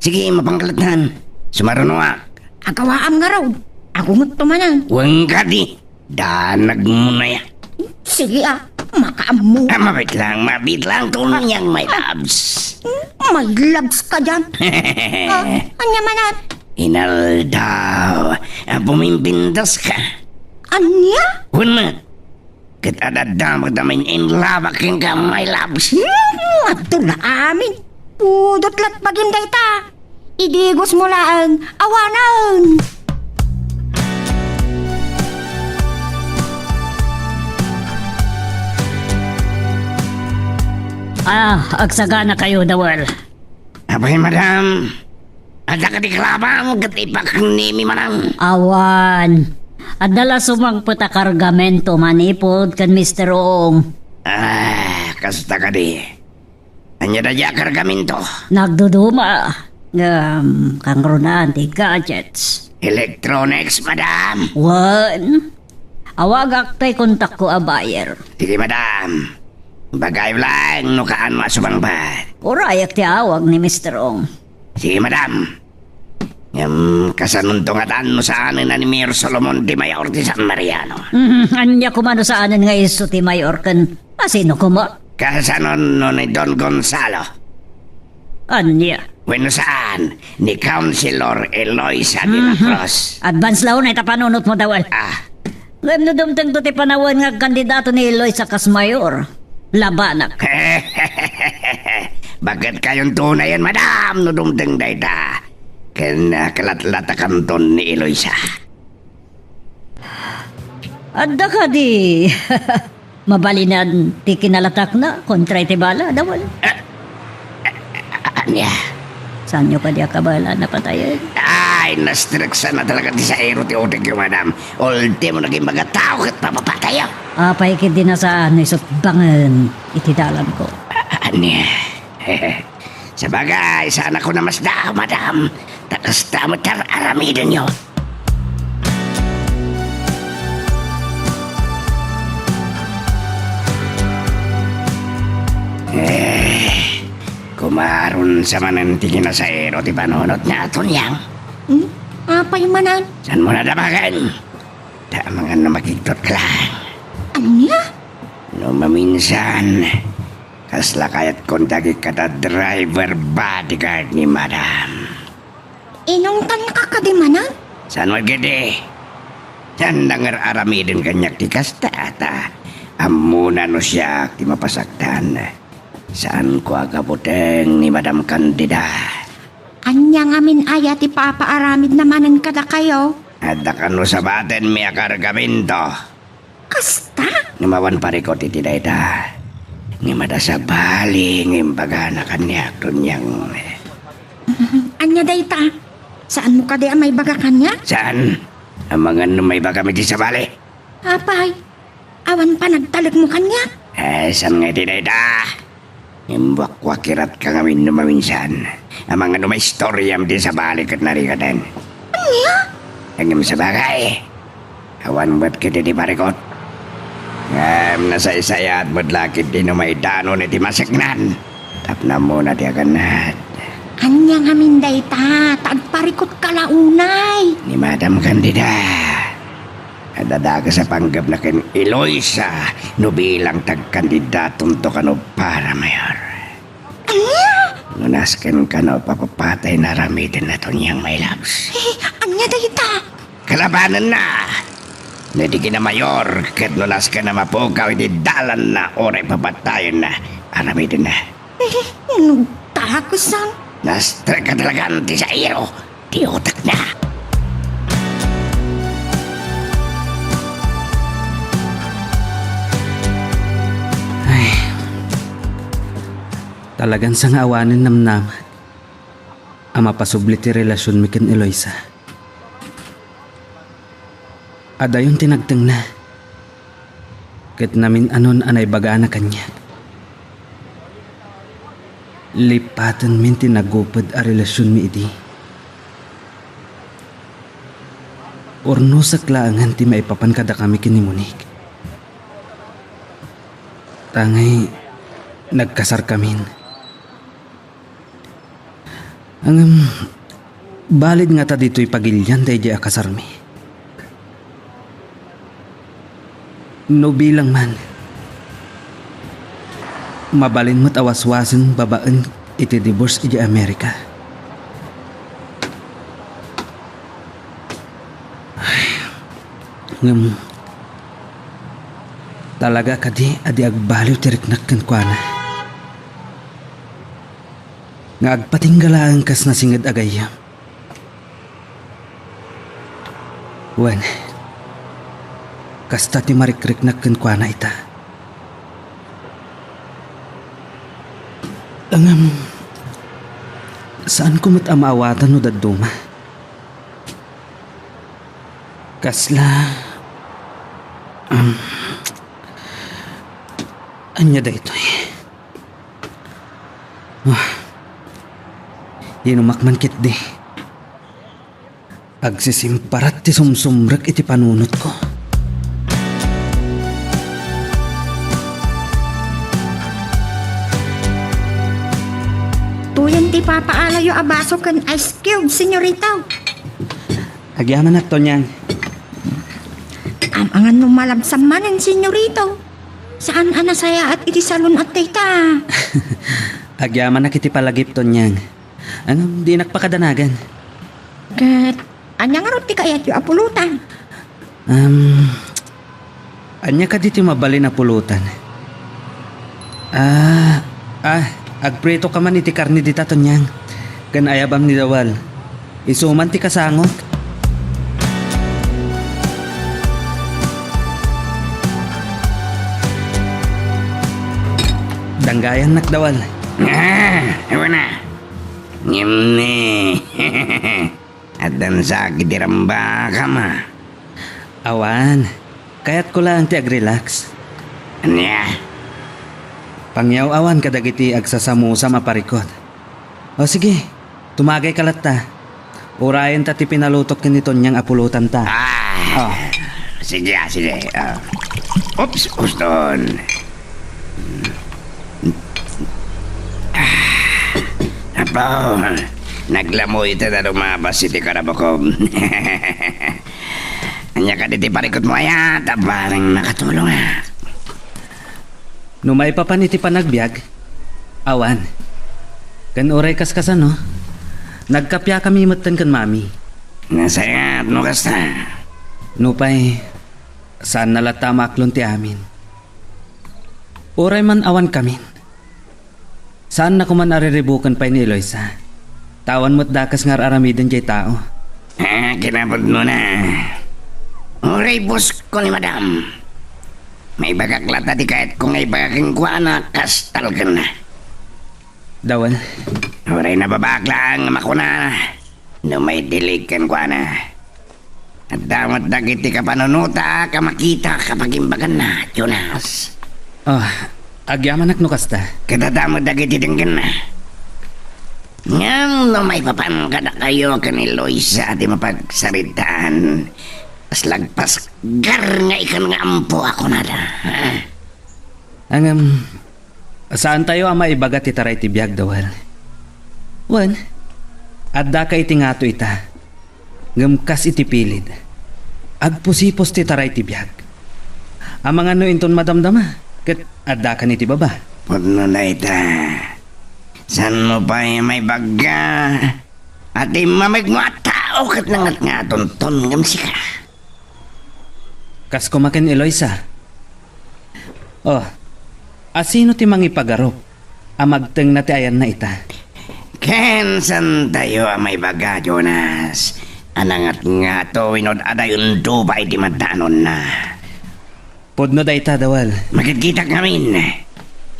sige, mapanka latta. Sumarunoak. Agawaam ngarud. Agungetto manen. Wen kadi. Danagmo na ya. Sige, ah. Makaammo. Ah, mabit lang, mabit lang. Tunyang, my loves. Hmm, my loves ka diay. Ah, ania manen? Inaldaw. Ah, pumimpintas ka. Ania? Wen met. Ket adda met amin in love kenka, my loves. Hmm, adto la amin. Pudot lat bagim dayta. Idigos mo laeng, awanen. Ah, agsagana kayo, Dawel. Apay, madam, adda kadi kalabam ket ipaknimi manen? Awan. Adda la sumangpet a kargamento manipud ken Mister Ong. Ah, kasta kadi. Ania dayta a kargamento? Nagduduma. Ngem, kangrunaan ti gadgets. Electronics, madam? Wen. Awagak tay kontakko a buyer. Sige, madam. Ibagayo laeng no kaano a sumangpet. Urayak ti awag ni Mister Ong. Sige, madam. Ngem, kasanonto ngatan no saanen a ni Mayor Solomon ti mayor ti San Mariano? Hmm, ania koma no saanen nga isu ti mayor ken asino koma? Kasanon no ni Don Gonzalo? Ania? Wenno saan, ni Councilor Eloisa de la Mhm. Cruz. Advance la unay ta panunotmo, Dawel. Ah. Ngem no dumtengto ti panawen nga agkandidato ni Eloisa kas mayor, labanak. Baket kayonto unayen, madam, no dumteng dayta. Ken, ah, kalatlatakanton ni Eloisa. Adda kadi mabalinan ti kinalatakna kontra iti bala, Dawel? Ah, ah, ah, ania? Saanyo kadi a kabala napatayen? Ay, nastreksan na talaga ti saero ti utekyo, madam. Ultimo naging mga tao ket papapatayo. Apay ket di na saan no isut bangen iti dalanko? Ah, ania? Sabagay, saan ako namasda, madam. Ta kasta met ti ar-aramidenyo. Eh, kumarunsa manen ti kinasaero ti panunotna, Tunyang. Hmm? Apay manen? Saanmo nadabagan? Ta amangan no makigtot ka lang. Ania? No maminsan, kasla kayat konta kadi a driver bodyguard ni madam. Inungtanka kadi manen? Saan met kadi? Saan nga ar-aramiden kaniak ti kasta, ta ammona no siak ti mapasaktan. Saanko a kabuteng ni Madam Candida. Ania ngamin aya ti papaaramidna manen kadakayo? Adda kano sabatenmi a kargamento. Kasta? Ngem awan parikut iti dayta. Ngem adda sabali nga imbagana kaniak, Tonyang. Ania dayta? Saanmo kadi a maibaga kaniak? Saan? Amangan no maibagam iti sabali. Apay, awan panagtalekmo kaniak? Eh, saan nga iti dayta? Imbuakbuakiratka ngamin no maminsan. Amangan no maistoriam ti sabali ket narikaten. Ania? Ngem sabagay, awan met ketdi ti parikut. Ngem nasaysayaat met la ketdi no maidanon iti maseknan. Tapno ammona ti agannad. Ania ngamin dayta? Ta agparikutka la unay. Ni Madam Candida. Adda dakes a panggepna ken Eloisa no bilang ti agkandidatonto kano para mayor. Ania? No nasken kano papapatayna aramiden, Tonyang, my loves. Eh, ania dayta? Kalabanenna! No di kinamayor ket no nasken a mapukaw iti dalanna uray papatayenna, aramidenna. Eh, no dakesan? Nastrek a talagan ti sairo ti utekna. Ay. Talagan sa nga awanen namnama a mapasubli ti relasionmi ken Eloisa. Adayon ti nagtengna. Ket namin-anon a naibagana kaniak. Lipatenmin ti naguped a relasionmi idi. Urnosek laengen ti maipapan kadakami ken ni Monique. Tangay nagkasarkamin. Ngem, balid ngata ditoy pagilian daydiay a kasarmi? No bilang man, mabalin met a waswasen babaen iti divorce idiay Amerika. Ay, ngem, talaga kadi a di agbaliw ti riknak kenkuana? Nga agpatingga laeng kas nasinged a gayyem. Wen, kasta ti marikriknak kenkuana ita. Ngem, saanko met a maawatan no dadduma. Kasla, um, ania daytoy? Ah. Inumak man ketdi. Agsisimparat ti sumsumrek iti panunotko. Tuyen ti papaalayo a baso ken ice cube, senyorito. Agyamanak, Tonyang. Amangan no malabsan manen, senyorito. Saan a nasayaat iti salon a dayta. Agyamanak iti palagip, Tonyang. Ngem dinak pakadanagan. Ket ania ngarud ti kayatyo a pulotan? Um, ania kadi ti mabalin a pulotan? Ah, ah, agpritoka man iti karne dita, Tonyang. Ken ayabam ni Dawal. Isu man ti kasango. Danggayannak, Dawal. Ah, awan a. Ngem ni, addan sakit ti rambakam a. Awan. Kayatko laeng ti agrelax. Ania? Pangyaw-awan kadagiti agsasamusam a parikut. O sige, tumagayka latta. Urayenta ti pinalutok ken ni Tonyang a pulotanta. Ah, oh. Sige, ah, sige. Ah. Oops, uston. Ah, apo, naglamoy ta da lumabas iti karabukom. Ania kadi ti parikutmo aya, ta bareng makatulongak? No maipapan iti panagbiag, awan. Ken uray kaskasano, nagkapiakami metten ken Mami. Nasayaat no kasta. Nupay, saanna latta a maaklon ti amin. Uray man awankamin, saanna koman a riribuken pay ni Eloisa. Ta awan met dakes nga ar-aramiden diay tao. Ah, kinapudnona. Uray bosko ni Madam. Maibagak latta ti kayatko nga ibaga kenkuana kas talgenna. Dawel. Uray nababaak laeng nga makunana no maidilig kenkuana. Adda met dagiti kapanunota a makita a pagimbaganna, Jonas. Oh, agyamanak no kasta. Ket adda met dagiti denggenna. Ngem no maipapan kadakayo ken ni Luisa ti mapagsaritaan, kas lagpas gar nga ikan nga ampo a kunada, ha? Ngem, saantayo a maibaga ti taray ti biag, Dawel. Wen, addaka iti ngato ita. Ngem kas iti pilid, agpusipos ti taray ti biag. Amangan no inton madamdama, ket addakan iti baba. Pudno dayta. Saanmo pay maibaga a ti mamegmo a tao ket nangatngatonton ngem sika. Kas koma ken Eloisa. Oh, asino ti mangipagarup a magtengna ti ayanna ita? Ken saantayo a maibaga, Jonas, a nangatngato wenno adayun tupa iti madanonna. Pudno dayta, Dawel. Makitkitak ngamin.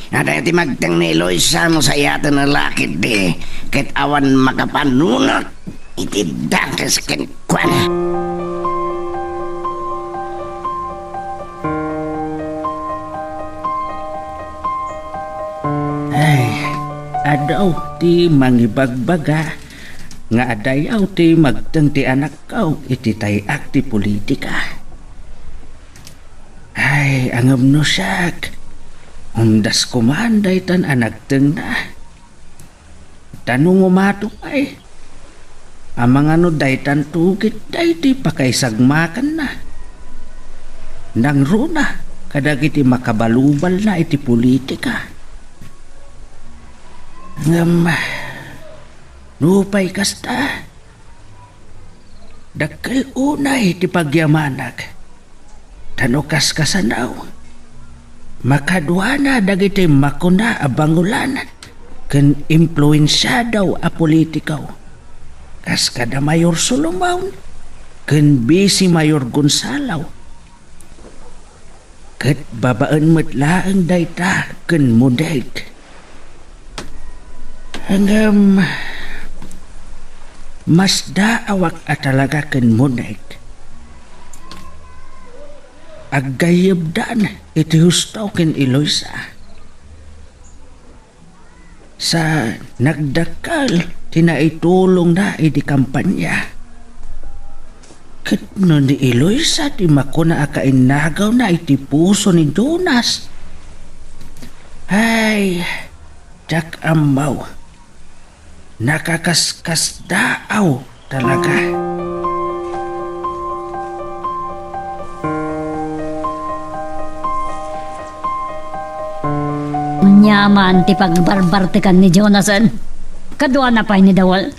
Adayo ti magteng ni Eloisa no sayaten a lakit di, ket awan makapanunot iti dakes kenkuana. Ay, adu ti mangibagbaga nga adayaw ti magteng ti anakko iti tay-ak ti politika. Ay, ngem no siak, umdas koman daytan a nagtengna. Ta no ngumato pay, amangan no daytan tugit daydi pakaisagmakanna. Nangruna kadagiti makabalubalna iti politika. Ngem, nupay kasta, dakkel unay ti pagyamanak. Ta no kaskasano, makaduana dagiti makuna a bangolan ken impluensiado a politiko, kas kada Mayor Solomon ken Vice Mayor Gonzalo. Ket babaen met laeng dayta ken Monig. Ngem, masdaawak a talaga ken Monig. Aggayyemdan iti husto ken Eloisa. Sa nagdakkel ti naitulongna idi kampanya. Ket no ni Eloisa ti makuna a kainnagawna iti puso ni Jonas, ay, diak ammo. Nakakaskasdaaw talaga. Ania man ti pagbarbartekan ni Jonasen? Kaduana pay ni Dawel.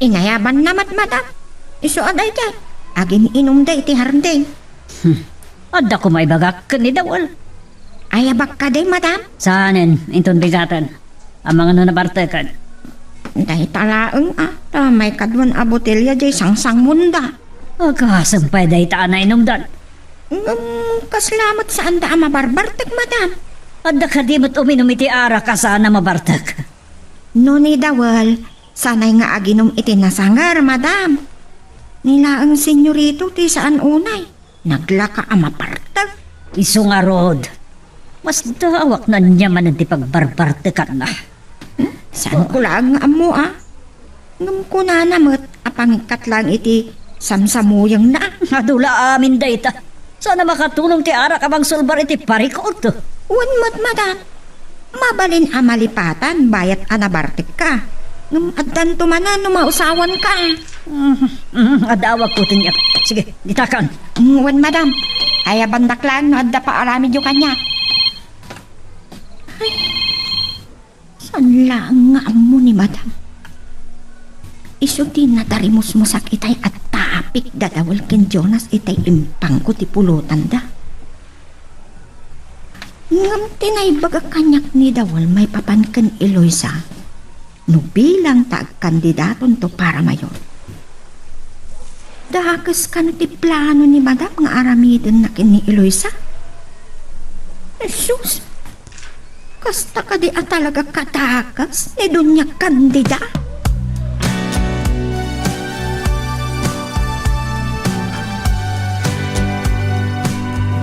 Inayabanna met, madam. Isu a daydiay, agin-inumda iti hardin. Hmm. Adda koma ibagak ken ni Dawel. Ayabak kadi, madam? Saanen, inton bigaten. Amangan no nabarteken. Dayta laeng a, ta maikaduan a botelya diay sangsangmonda. Agasem pay dayta a nainumdan. Ngem, kasla met saanda a mabarbartek, madam. Adda kadi met uminum iti arak a saan a mabartek? No ni Dawel, sanay nga aginum iti nasanger, madam. Ni laeng senyorito ti saan unay. Naglaka a mabartek. Isu ngarud, masdaawak no ania manen ti pagbarbartekanna. Saanko laeng nga ammo, a? Ngem kunana met a pangikkat laeng iti samsamuyengna. Adu la amin dayta. Saan a makatulong ti arak a mangsulbar iti parikut. Wen met, madam. Mabalin a malipatan bayat a nabartekka. Ngem addanto manen no mausawanka. Mm, mm, adawagko ti niak. Sige, ditakan. Mm, wen, madam. Ayabandak laeng no adda paaramidyo kaniak. Ay, saan laeng nga ammo ni madam? Isu ti nadarimusmusak itay a tapik da Dawel ken Jonas itay impangko ti pulotanda. Ngem ti naibaga kaniak ni Dawel maipapan ken Eloisa, no bilang ta agkandidatonto para mayor. Dakes kano ti plano ni Madam nga aramidenna ken ni Eloisa? Jesus! Kasta kadi a talaga kadakes ni Doña Candida?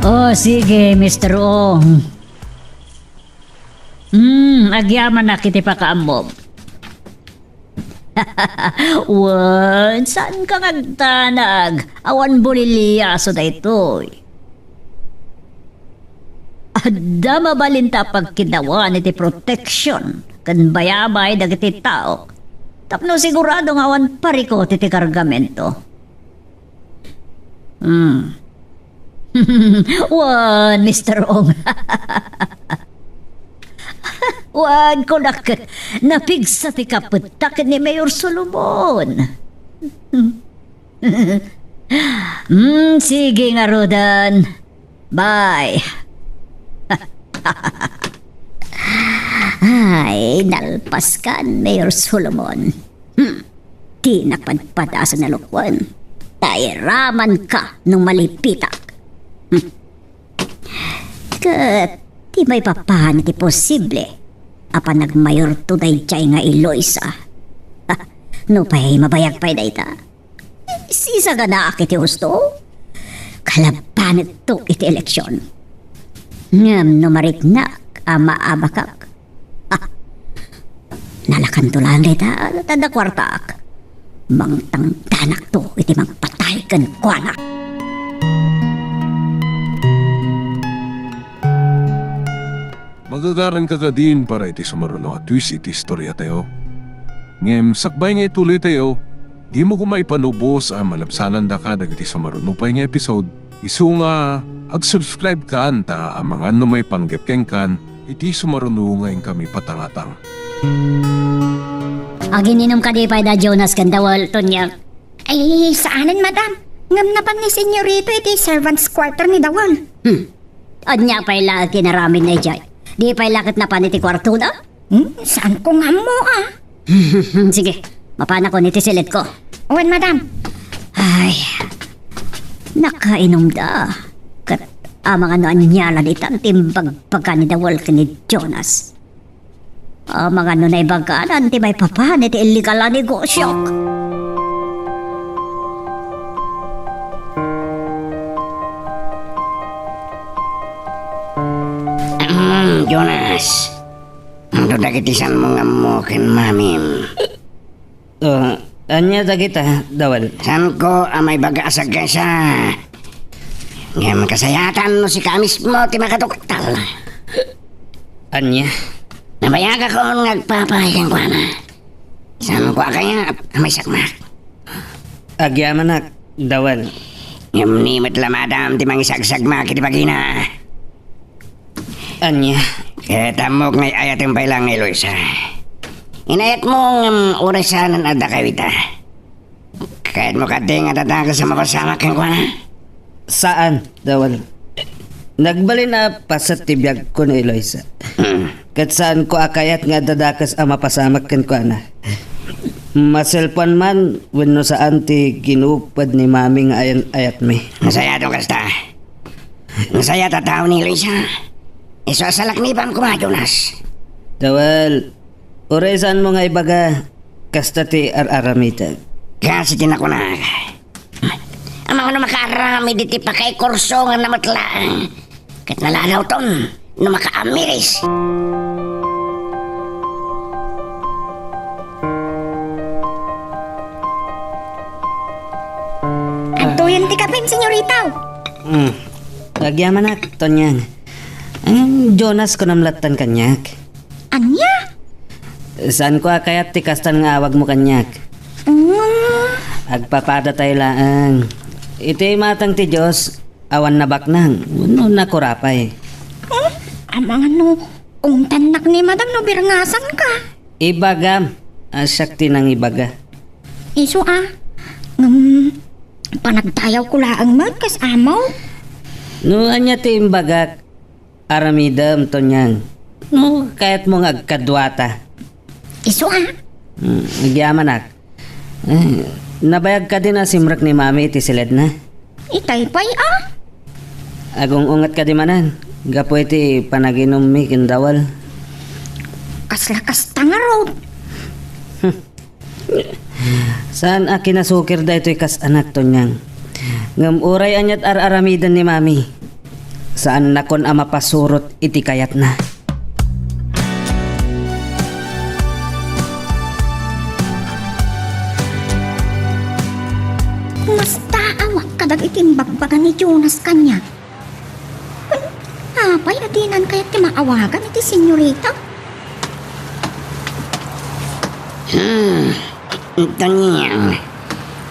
Oh, sige, Mister Ong. Hmm, agyamanak iti pakaammom. Wen, saanka nga agdanag? Awan boliliaso daytoy. Adda mabalinta a pagkiddawan iti protection ken bayabay dagiti tao tapno sigurado nga awan parikut iti kargamento. Hmm. Wen, Mister Ong. Wen, kunak, napigsa ti kapettak ni Mayor Solomon. Hmm, sige ngaruden. Bye. Ay, nalpaskan, Mayor Solomon. Hmm. Dinak padpadasen a lukwen. Ta iramanka no malipitak. Hmm. Ket di maipapan iti posible a panagmayorto daydiay nga Eloisa. Ha, nupay mabayag pay dayta, sisaganaak iti husto. Kalabanekto iti eleksion. Ngem no mariknak a maabakak, ah, nalakanto laeng dayta, ta adda kuartak. Mangtangdanakto iti mangpatay kenkuana. Magagaranka kadin para iti sumaruno a twist iti istoriatayo. Ngem sakbay nga ituloytayo, dimo koma ipanubos a malabsanandaka dagiti sumaruno pay nga episode, isu nga ag-subscribe-kan ta amangan no maipanggep kenkan iti sumaruno nga inkami patangatang. Agininum kadi pay da Jonas ken Dawel, Tonya? Ay, saanen, madam. Ngem napan ni Senyorito iti servants' quarter ni Dawel. Hmm. Ania pay la ti inaramidna idiay? Di pay la ket napan iti kuartona? Hmm, saanko nga ammo, ah. Sige, mapanakon iti silidko. Wen, madam. Ay, nakainumda. Ket amangan no ania la ditan ti imbagbaga ni Dawel ken ni Jonas. Amangan no naibaganan ti maipapan iti illegal a negosiok. Ahem, Jonas. Adu dagiti saanmo nga ammo ken mamim. Oh, ania dagita, Dawel? Saanko a maibaga a sagasa. Ngem kasayaatan no sika mismo ti makatuktal. Ania? Nabayagakon nga agpapay kenkuana. Saanko a kayat a maisakmak. Agyamanak, Dawel. Ngem ni met la madam ti mangisagsagmak iti bagina. Ania? Ket ammok nga ay-ayatem pay la nga Eloisa. Inayatmo ngem uray saan adda kawita. Kayatmo kadi nga adda dakes a mapasamak kenkuana? Saan, Dawel. Nagbalin a paset ti biagko ni Eloisa. Hmm. Ket saanko a kayat nga adda dakes a mapasamak kenkuana. Maselpoan man wenno saan ti ginupod ni mami nga ayan-ayatmi. Nasayaat no kasta. Nasayaat a tao ni Eloisa. Isu a salaknibam koma, Jonas. Dawel, uray saanmo nga ibaga, kasta ti ar-aramidek. Kas iti nakunak. Amangan no makaaramid iti pakaikurso nga namet laeng. Ket naladawton no makaamiris. Adtoyen ti kapim, senyorita. Hmm. Agyamanak, Tonyang. Ang Jonas kunam lattan kaniak. Ania? Saanko a kayat ti kastan nga awagmo kaniak. Mm. Agpapadatayo laeng. Iti imatang ti Dios, awan nabaknang wenno nakurapay. Hmm? Amangan no ungtannak ni madam no birngasanka. Ibagam a siak ti nangibaga. Isu a, ngem panagdayawko laeng met kas ammo. No ania ti imbagak, aramidem, Tonyang. No kayatmo nga agkaduata. Isu a, Hmm, agyamanak. Eh, nabayag kadin a simrek ni Mami iti siledna? Itay pay a? Agung-unget kadi manen, gapu iti panaginummi ken Dawel. Kasla kasta ngarud. Saan a kinasukir daytoy kas anak, Tonyang. Ngem uray ania't ar-aramiden ni Mami, saannakon a mapasurot iti kayatna. Nastaawak kadagiti imbagbaga ni Jonas kaniak. Apay a dinan kayat ti maawagan iti senyorita? Hmm, Tonyang,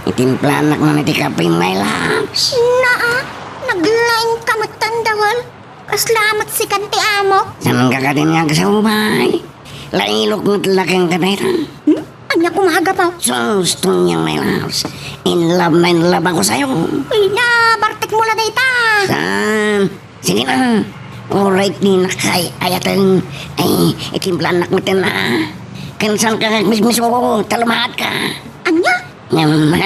itimplanak man iti kape, my loves. Naa, naglaingka met, Dawel. Kasla met sikan ti amok. Saan ka kadin nga agsubay? Lailok met la kenka dayta. Hmm? Ania koma a gapu? Sus, Tonyang, my loves. In love na in love ako sayo. Ay na, bartek mo la dayta. Saan? Sige na. Uray ti nakay-ayaten. Ay, itimplanak met na. Ken saan ka agmismiso, ta lumaat ka. Ania? Ngem,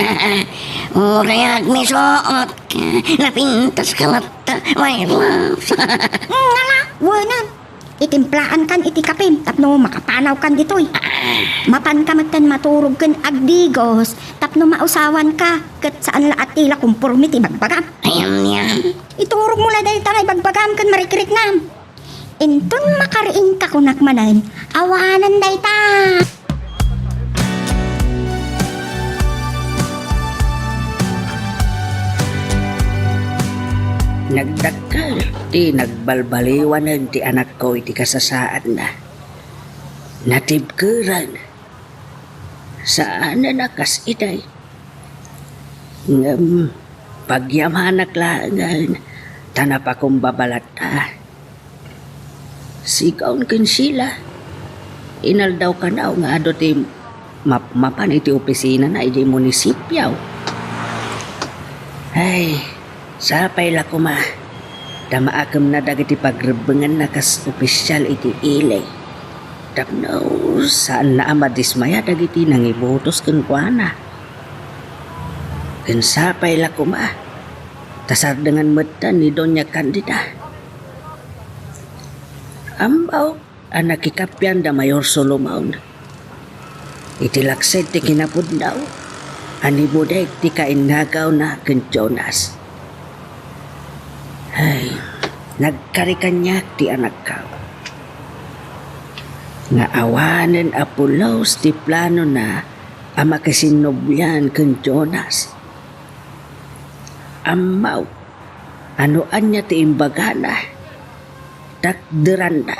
uray agmisuot ka, napintas ka latta, my loves. Ngala, wenan. Itimplaankan iti kapem tapno makapanawkan ditoy. Mapanka metten maturog ken agdigos tapno mausawanka, ket saan la a ti la komporme ti ibagbagam. Ayan, yan. Iturog mo la dayta nga ibagbagam ken marikiriknam. Inton makariingka kunak manen, awanen dayta. Nagdakkel ti nagbalbaliwanen ti anakko iti kasasaadna. Natibkeren. Saanen a kas itay. Ngem pagyamanak laengen ta napakumbaba latta. Sikaon ken Sheila, inaldaw kanaw nga adu ti mapmapan iti opisinana idiay munisipio. Ay, sapay la koma ta maakemna dagiti pagrebbenganna kas opisial iti ili. Tapno saanna a madismaya dagiti nangibotos kenkuana. Ken sapay la koma ta sardengan metten ni Doña Candida. Ammo a nakikapian da Mayor Solomon. Iti laksed ti kinapudno a nibudek ti kainnagawna ken Jonas. Ay, nagkari kaniak ti anakko. Nga awanen a pulos ti planona a makisinnublian ken Jonas. Ammo a no ania ti imbagana, takderanda.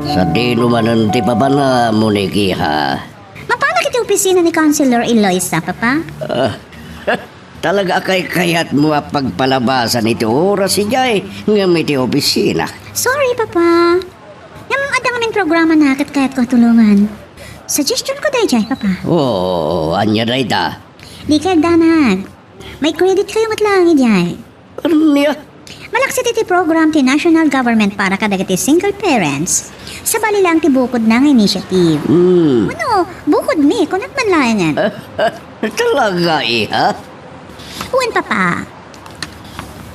Sadino manen ti papanam, Monique, iha? Mapanak iti opisina ni Councilor Eloisa, Papa? Ah, talaga a kaykayatmo a pagpalabasan iti oras idiay ngem iti opisina. Sorry, Papa. Ngem adda ngamin programa na ket kayatko a tulongan. Suggestion ko daydiay, Papa. Oo, ania dayta? Dika agdanag. May credit kayo met laeng idiay. Ania? Malaksid iti program ti national government para kadagiti single parents. Sabali laeng ti bukodna nga initiative. Hmm. Ano, bukodmi, kunak man laengen. Talaga, iha? Wen, Papa.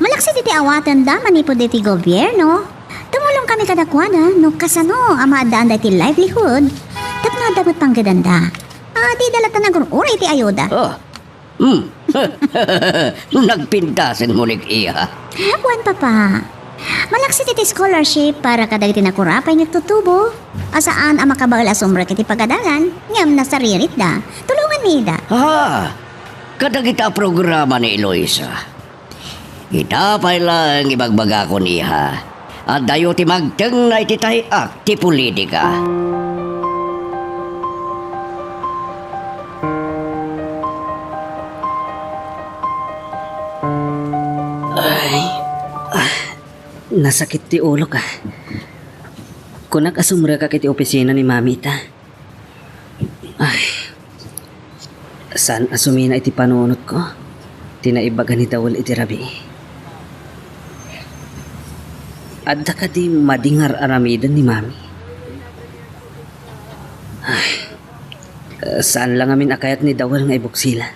Malaksid iti awatenda manipud iti gobierno, tumulong kami kadakuada no kasano a maaddaan daytoy livelihood tapno adda met panggedanda. A, dida latta nagur-uray iti ayuda. Ah. Hmm. Nagpintasen, Monique, iha. Wen, Papa. Malaksid iti scholarship para kadagiti nakurapay nga agtutubo a saan a makabael a sumrek iti pagadalan ngem nasariritda. Tulonganmi ida. Ah, kadagita a programa ni Eloisa. Ita pay laeng ibagbagakon, iha. Adayo ti magtengna iti tay-ak ti politika. Ay, ah, nasakit ti ulok, ah. Kunak a sumrekak iti opisina ni Mami ita. Ay, saan a sumina iti panunotko ti naibaga ni Dawel iti rabii. Adda kadi madi nga ar-aramiden ni Mami? Ay, eh, saan la ngamin a kayat ni Dawel nga ibuksilan?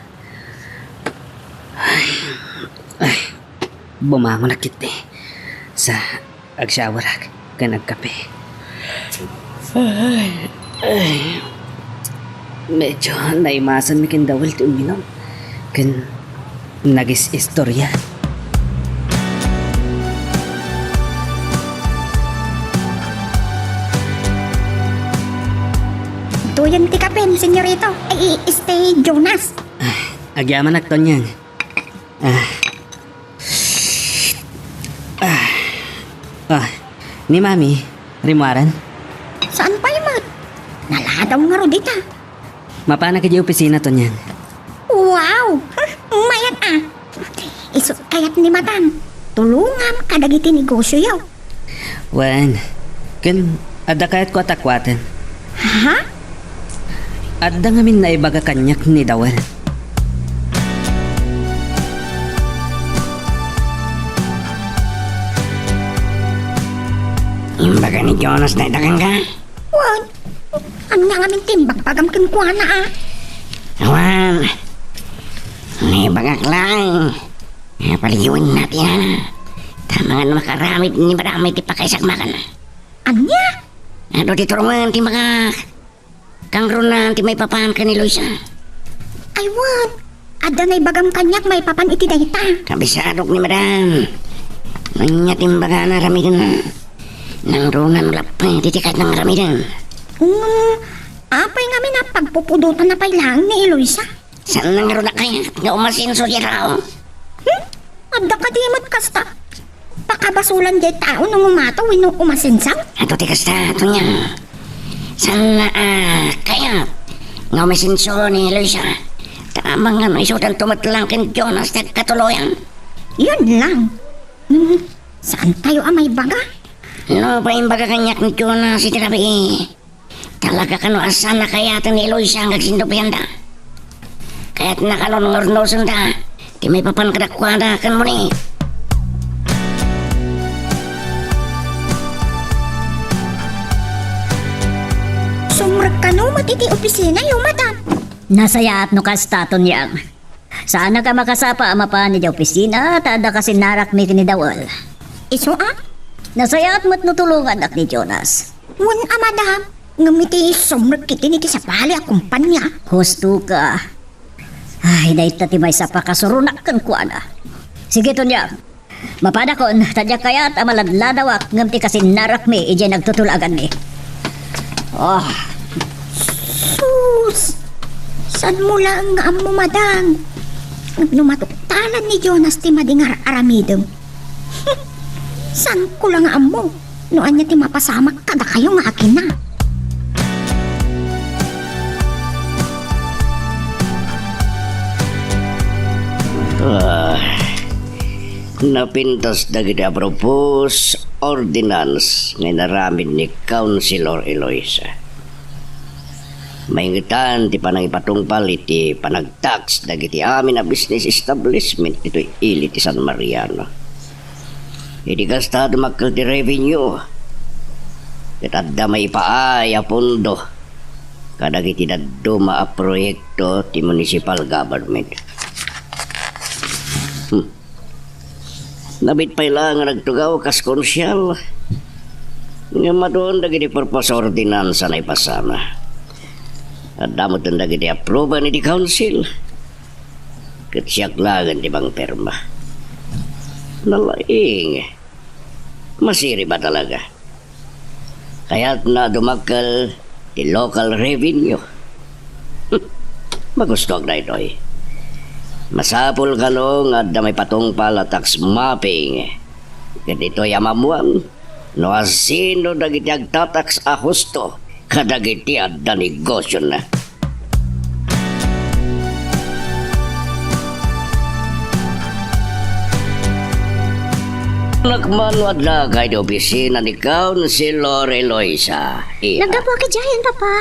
Ay, ay, bumangonak iti sa agshowerak ken agkape. Ay, ay. Medyo naimasanmi ken Dawel ti uminum. Ken nagis-istorya. Tuyen ti kapem, senyorito. Ay, i-, este, Jonas. Ay, agyamanak, Tonyang. Ah. Ah. Ah. Ni Mami, rimmuaren? Saan pay met? Naladaw ngarud ita. Mapanak idiay opisina, Tonyang. Wow! Mayat a! Isu kayat ni Madam, tulongam kadagiti negosioyo. Wen, ken adda kayatko a takuaten. Ha? Adda ngamin naibaga kaniak ni Dawel. Imbaga ni Jonas dayta kenka? Wen, ania ngamin ti imbagbagam kenkuana a? Awan, naibagak laeng. Napaliwen na ti nana. Ta mangan makaramid ni Madam iti pakaisagmakan. Ania? Adu ti turungan ti maka-, kangruna ti maipapan ken ni Luisa. Ay, wen. Adda naibagam kaniak maipapan iti dayta. Kabisadok ni Madam. Ania ti imbagana aramiden? Nangruna no lappet iti kayatna nga aramiden. Ngem, apay ngamin a pagpupudotanna pay laeng ni Eloisa? Saan ngarud a kayat nga umasenso diay tao? Hmm? Adda kadi met kasta? Pakabasolan diay tao no ngumataw wenno umasenso? Adu ti kasta, Tonyang. Saan a kayat nga umasenso ni Eloisa? Ta amangan no isudanto met laeng ken Jonas ti agkatuloyan. Yun lang. Hmm, saantayo a maibaga? No pay imbaga kaniak ni Jonas iti rabii, talaga kano a saan a kayaten ni Eloisa nga agsindupianda. Kayatna kano nga urnosenda ti maipapan kadakuada ken Monique. Sumrek kano met iti opisinayo, Madam? Nasayaat no kasta, Tonyang. Saanak a makasapa a mapan idiay opisina, ta adda kasinnarakmi ken ni Dawel. Isu a? Nasayaat met no tulongannak ni Jonas. Wen a, Madam, ngem iti sumrek ketdin iti sabali a kompania. Husto ka. Ay, dayta ti maysa a pakasuronak kenkuana. Sige, Tonyang. Mapadakon, ta diak kayat a maladladawak ngem ti kasinnarakmi idiay nagtutulaganmi. Ah. Sus! Saanmo laeng nga ammo, Madam? Ngem no matuktalan ni Jonas ti madi nga ar-aramidem, saanko la nga ammo no ania ti mapasamak kadakayo nga agina. Ah, napintas dagiti a proposed ordinance nga inaramid ni Councilor Eloisa. Maingetan ti panangipatungpal iti panagtax dagiti amin a business establishment ditoy ili ti San Mariano. Idi kasta, dumakkel ti revenue ket adda maipaay a pondo kadagiti dadduma a proyekto ti municipal government. Hmm. Nabit pay la nga nagtugaw kas konsyal. Ngem adun dagiti purpose ordinance a naipasana. Adda metten dagiti approval iti council. Ket siak laeng ti mangpirma. Nalaing. Masirib a talaga. Kayatna a dumakkel ti local revenue. Magustoak daytoy. Masapul kano nga adda maipatungpal a tax mapping. Ket ditoy a maammuan no asino dagiti agtatax a husto kadagiti adda negosiona. Nakman no adda kay di opisina ni Councilor Eloisa. Iya. Naggapuak idiayen, Papa.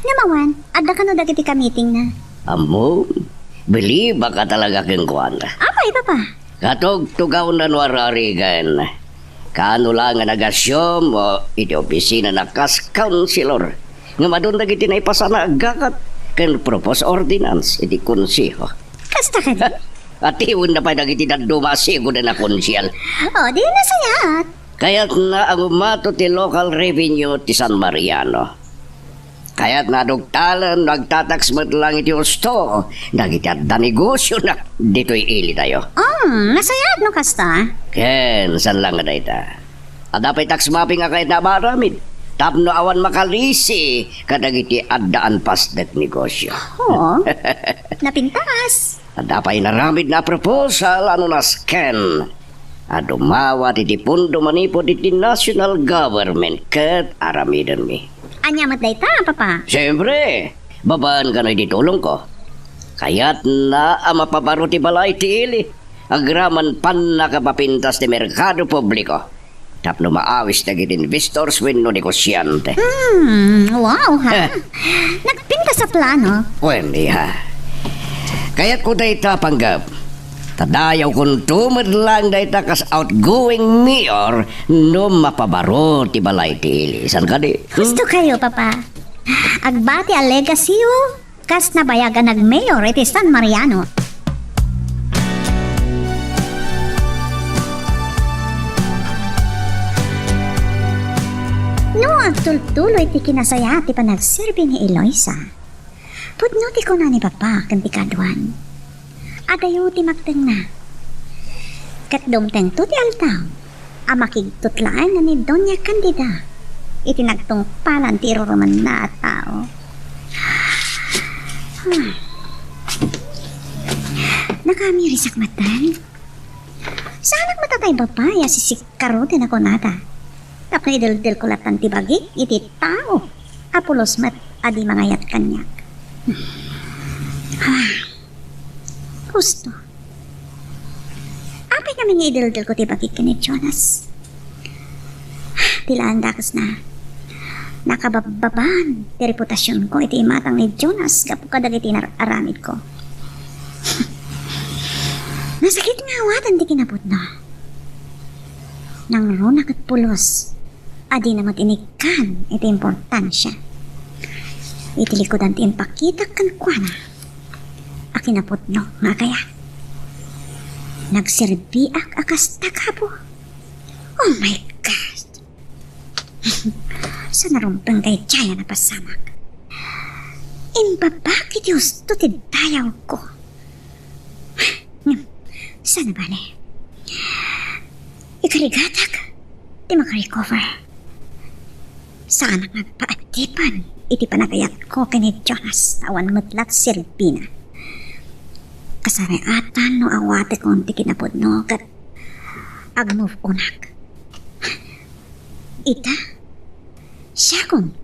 Ngem awan, adda kano dagiti kamitingna? Ammo, bilibak a talaga kenkuana. Apay, Papa? Katugtugawna no ar-arigan. Kaano la nga nag-assume iti opisina na kas councilor nga madun dagiti naipasana a gakat ken proposed ordinance iti konseho. Kasta kadi? Atiwenna pay dagiti dadduma a sigoden a konsyal. O, di nasayaat. Kayatna a ngumato ti local revenue ti San Mariano. Kayatna a dugtalen no agtatax met lang iti husto dagiti adda negosiona ditoy ilitayo. Um, nasayaat no kasta. Ken saan lang nga dayta. Adda pay tax mapping a kayatna a maaramid tapno awan makalisi kadagiti adda unpasdek negosio. Oo. Napintas. Adda pay inaramidna a proposal a no nasken a dumawat iti pondo manipud iti national government ket aramidenmi. Ania met dayta, Papa? Siyempre, babaen kano iti tulongko. Kayatna a mapabaro ti balay ti ili agraman pannakapapintas ti merkado publiko tapno maawis dagiti investors wenno negosiante. Hmm, wow, ha? Eh. Nagpintas a plano. Wen, iha. Kayatko dayta panggep. Ta dayawkonto met lang dayta kas outgoing mayor no mapabaro ti balay ti ili. Saan kadi? Hmm? Husto kayo, Papa. Agbati a legacy-yo. Kas nabayag a nagmayor iti San Mariano. No agtultuloy ti kinasayaat ti panagserbi ni Eloisa, pudno ti kuna ni Papa ken ti kaduan. Adayo ti magtengna. Ket dumtengto ti aldaw a makigtutlaenna ni Doña Candida iti nagtungpalan ti irurumenna a tao. Hmm. Nakaamirisak maten. Saanak met a tay babai a sisikkaroten a kunada. Tapno ideldelko latta ti bagik iti tao a pulos met a di mangayat kaniak. Ah. Husto. Apay ngamin nga ideldelko ti bagik ken ni Jonas? Ti laan dakesna, nakababbaban ti reputasionko iti imatang ni Jonas gapu kadagiti nar-, aramidko. Nasakit nga awaten ti kinapudno. Nangruna ket pulos a dina met inikkan iti importansia. Iti likudan ti impakitak kenkuana a kinapudno nga agayat. Nagserbiak a kasta, Apo. Oh my God! Saan a rumbeng daydiay a napasamak? Imbabak iti husto ti dayawko. Ngem, saan a bale? Ikarigatak ti makarecover. Saanak nga agpaadipen iti panagayatko ken ni Jonas, awan met la ti serbina. Kasariatan no awatekon ti kinapudno ket agmove onak. Ita, siakon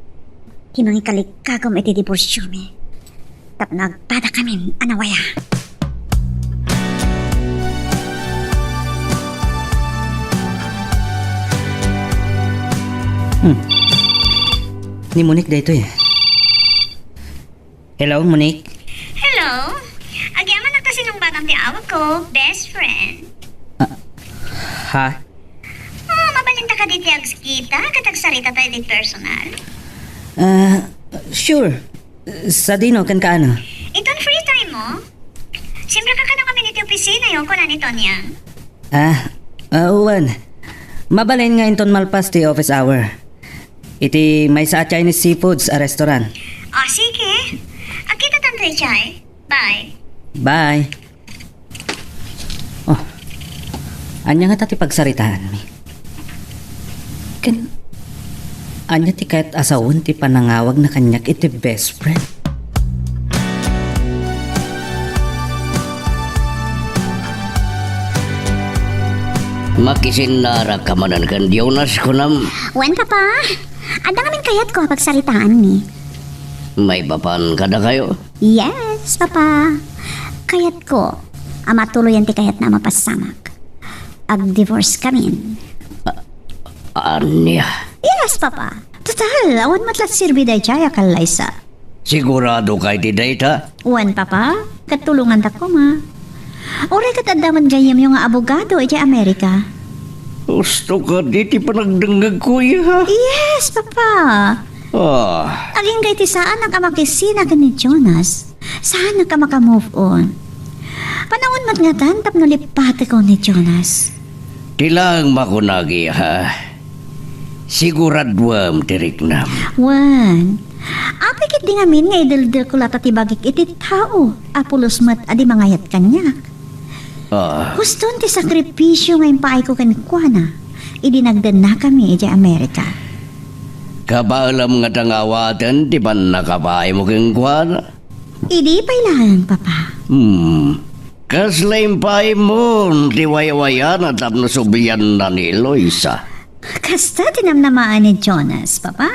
ti mangikalikagum iti diborsiomi tapno agpadakamin a nawaya. Hmm. Ni Monique daytoy. Hello, Monique? Hello? Agyamanak ta sinungbatam ti awagko, best friend. Ah, ha? Ah, mabalinta kadi ti agkita ket agsarita tayo ti personal? Ah, sure. Sadino ken kaano? Iton free time mo? Simrek ka kano ngamin iti opisina yo, kuna ni Tonyang. Ah, ah, wen. Mabalin nga inton malpas ti office hour. Iti maysa a Chinese seafoods a restaurant. O, sige. Agkita tanto idiay. Bye. Bye. Oh, ania ngata ti pagsaritaanmi? Ken ania ti kayat a sawen ti panangawagna kaniak iti best friend? Makisinnarak ka manen ken Jonas, kunam? Wen, Papa. Adda ngamin kayatko a pagsaritaanmi. Maipapan kadakayo? Yes, Papa. Kayatko a matuloyan ti kayatna a mapasamak. Ag-divorce kamin. A-, ania? Yes, Papa. Total, awan met la serbi daydiay a kallaysa. Sigurado ka iti dayta? Wen, Papa. Ket tulongandak koma. Uray ket adda met gayyemyo nga abogado idiay Amerika. Husto kadi ti panagdengngegko, iya. Yes, Papa. Ah. Agingga iti saanak a makisina ken ni Jonas, saanak a maka-move on. Panawen met ngatan tapno lippatekon ni Jonas. Ti laeng makunak, iya. Siguraduem ti riknam. Wen, apay ketdi ngamin nga ideldelko latta ti bagik iti tao a pulos met a di mangayat kaniak? Ah. Huston ti sakripisio nga impaayko kenkuana idi nagdennakami idiay Amerika. Kabaelam ngata nga awaten ti pannakabaaymo kenkuana? Idi pay laeng, Papa. Hmm. Kasla impaaymo ti waywayana tapno sublianna ni Eloisa? Kasta ti namnamaen ni Jonas, Papa,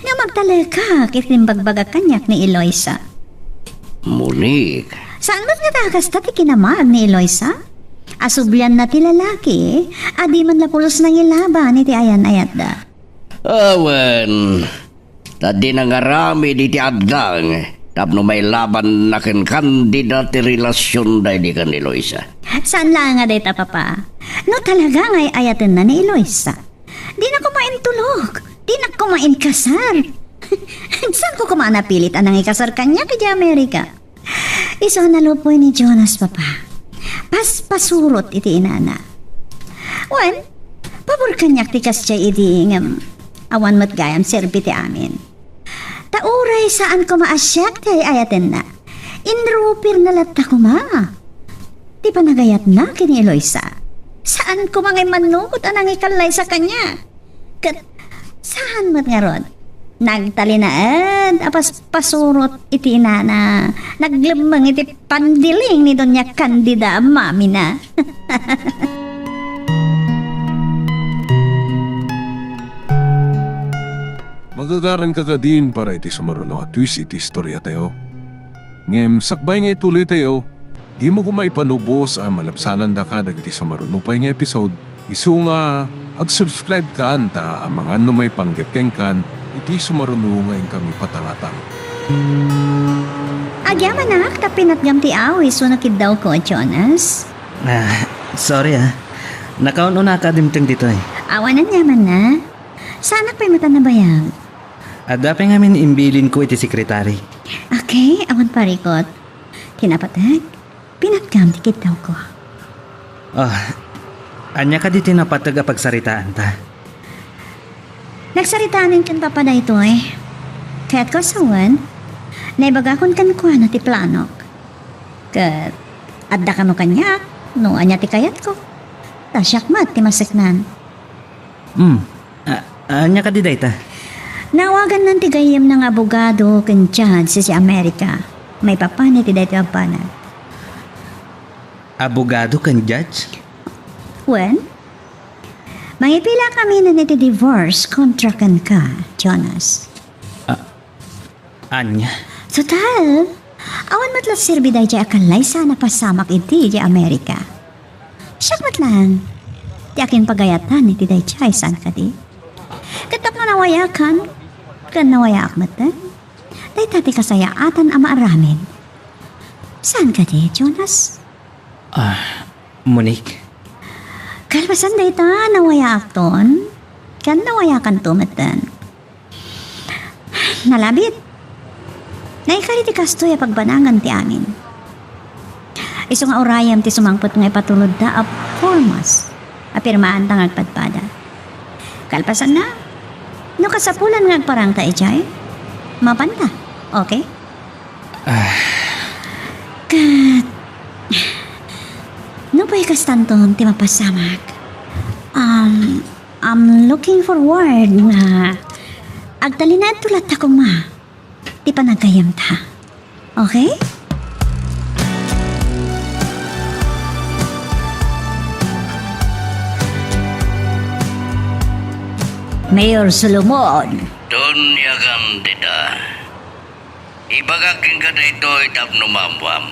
nga magtalekak iti imbagbagak kaniak ni Eloisa. Monique. Saan met ngata a kasta ti kinamag ni Eloisa? A sublianna ti lalaki a di man la pulos nangilaban iti ayan-ayatda. Awan, ta di nangaramid iti addang tapno mailabanna ken Candida ti relasionda idi ken ni Eloisa. Saan laeng a dayta, Papa. No talaga nga ay-ayatenna ni Eloisa, dina koma intulok. Dina koma inkasar. Saanko koma a napilit a nangikasar kaniak idiay Amerika? Isu a nalupoy ni Jonas, Papa. Paspasurot iti inana. Wen, pabor kaniak ti kasdiay idi ngem awan met gayam serbi ti amin. Ta uray saan koma a siak ti ay-ayatenna, inrupirna latta koma ti panagayatna ken ni Eloisa. Saan koma nga immanugot a nangikallaysa kaniak. Ket saan met ngarud, nagtalinaed a paspasurot iti inana, naglemmeng iti pandiling ni Doña Candida a mamina. Magagaranka kadin para iti sumaruno a twist iti istoriatayo. Ngem sakbay nga ituloytayo, dimo koma ipanubos a malabsanandaka dagiti sumaruno pay nga episode, isu nga ag-subscribe kan ta amangan no maipanggep kenkan iti sumaruno nga inkami patangatang. Agyamanak, ta pinatgam ti awis wenno kiddawko, Jonas. Ah, sorry, ah. Nakaun-unaka dimteng ditoy. Awan aniamanna. Saanak pay met a nabayag. Adda pay ngamin imbilinko iti sekretary. Okay, awan parikot. Ti napateg, pinatgam ti kiddawko. Ah, ania kadi ti napateg a pagsaritaanta? Nagsaritaami ken Papa daytoy. Kayatko a sawen, naibagakon kenkuana ti planok. Ket adda kano kaniak no ania ti kayatko. Ta siak met ti maseknan. Hmm. A-, ania kadi dayta? Naawagannan ti gayyemna nga abogado ken judge idiay Amerika maipapan iti daytoy a banag. Abogado ken judge? Wen, mangipilakami iti divorce kontra kenka, Jonas. Ah, Ania? Total, awan met la serbi daydiay a kallaysa a napasamak idi idiay Amerika. Siak met laeng ti akinpagayatan iti daydiay, saan kadi? Ket tapno nawayakan, ken nawayaak metten, dayta ti kasayaatan a maaramid. Saan kadi, Jonas? Ah, Monique. Kalpasan dayta, nawayaakton, ken nawayakanto metten. Nalabit. Naikari ti kastoy a pagbanangan ti amin. Isu nga urayem ti sumangpet nga ipatulodda a pormas a pirmaanta nga agpadpada. Kalpasanna, no kasapulan nga agparangta idiay, mapanta. Okay? Ah. Ket, no pay kastanton ti mapasamak, um, I'm looking forward nga agtalinaedto latta koma ti panagayamta. Okay? Mayor Solomon. Doña Candida, ibagak kenka daytoy tapno maammuam.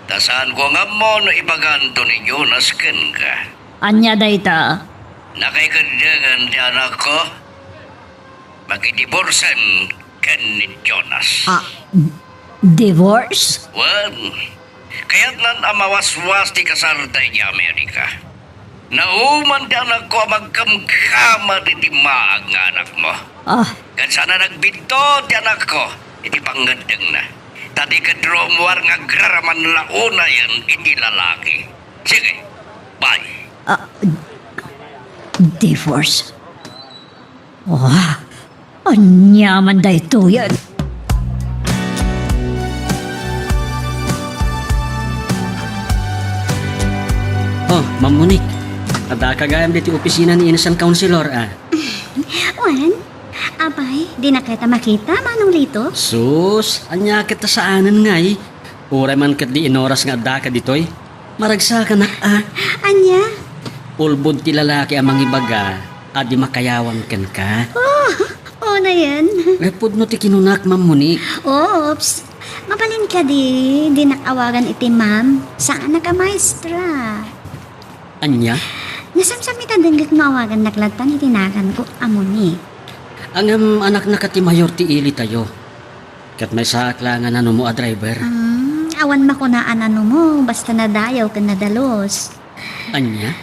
Ta saanko nga ammo no ibaganto ni Jonas kenka. Ania dayta? Nakaikaddengen ti anakko. Makidiborsem ken ni Jonas. Ah, divorce? Wen, kayatnan a mawaswas ti kasarda idiay Amerika. Nauman ti anakko a magkamkamad iti maag nga anakmo. Ah. Ket saan a nagbidto ti anakko iti pangngeddengna. Ta di ket rummuar nga agraraman la unayen iti lalaki. Sige, bye. Ah, divorce? Oh, ania man daytoyen? Oh, Ma'am Monique. Addaka gayam ditoy opisina ni innocent counselor, ah. Wen, apay, dinakay ta makita, Manong Lito? Sus, ania ket ta saanen ngay? Uray man ket di inoras nga addaka ditoy. Maragsakanak, ah. Ania? Ulbod ti lalaki a mangibaga a di makayawan kenka. Oh, unayen. Eh, pudno ti kinunak, Ma'am Monique. Oops. Mabalin kadi, dinak awagan iti ma'am. Saanak a maestra. Ania? Nasamsam ita dengngek no awagannak lattan iti naganko a Monique. Ngem anaknak ti mayor ti ilitayo. Ket maysaak la nga nanumo a driver. Mm, awan makuna a nanumo, basta nadayaw ken nadalus. Ania?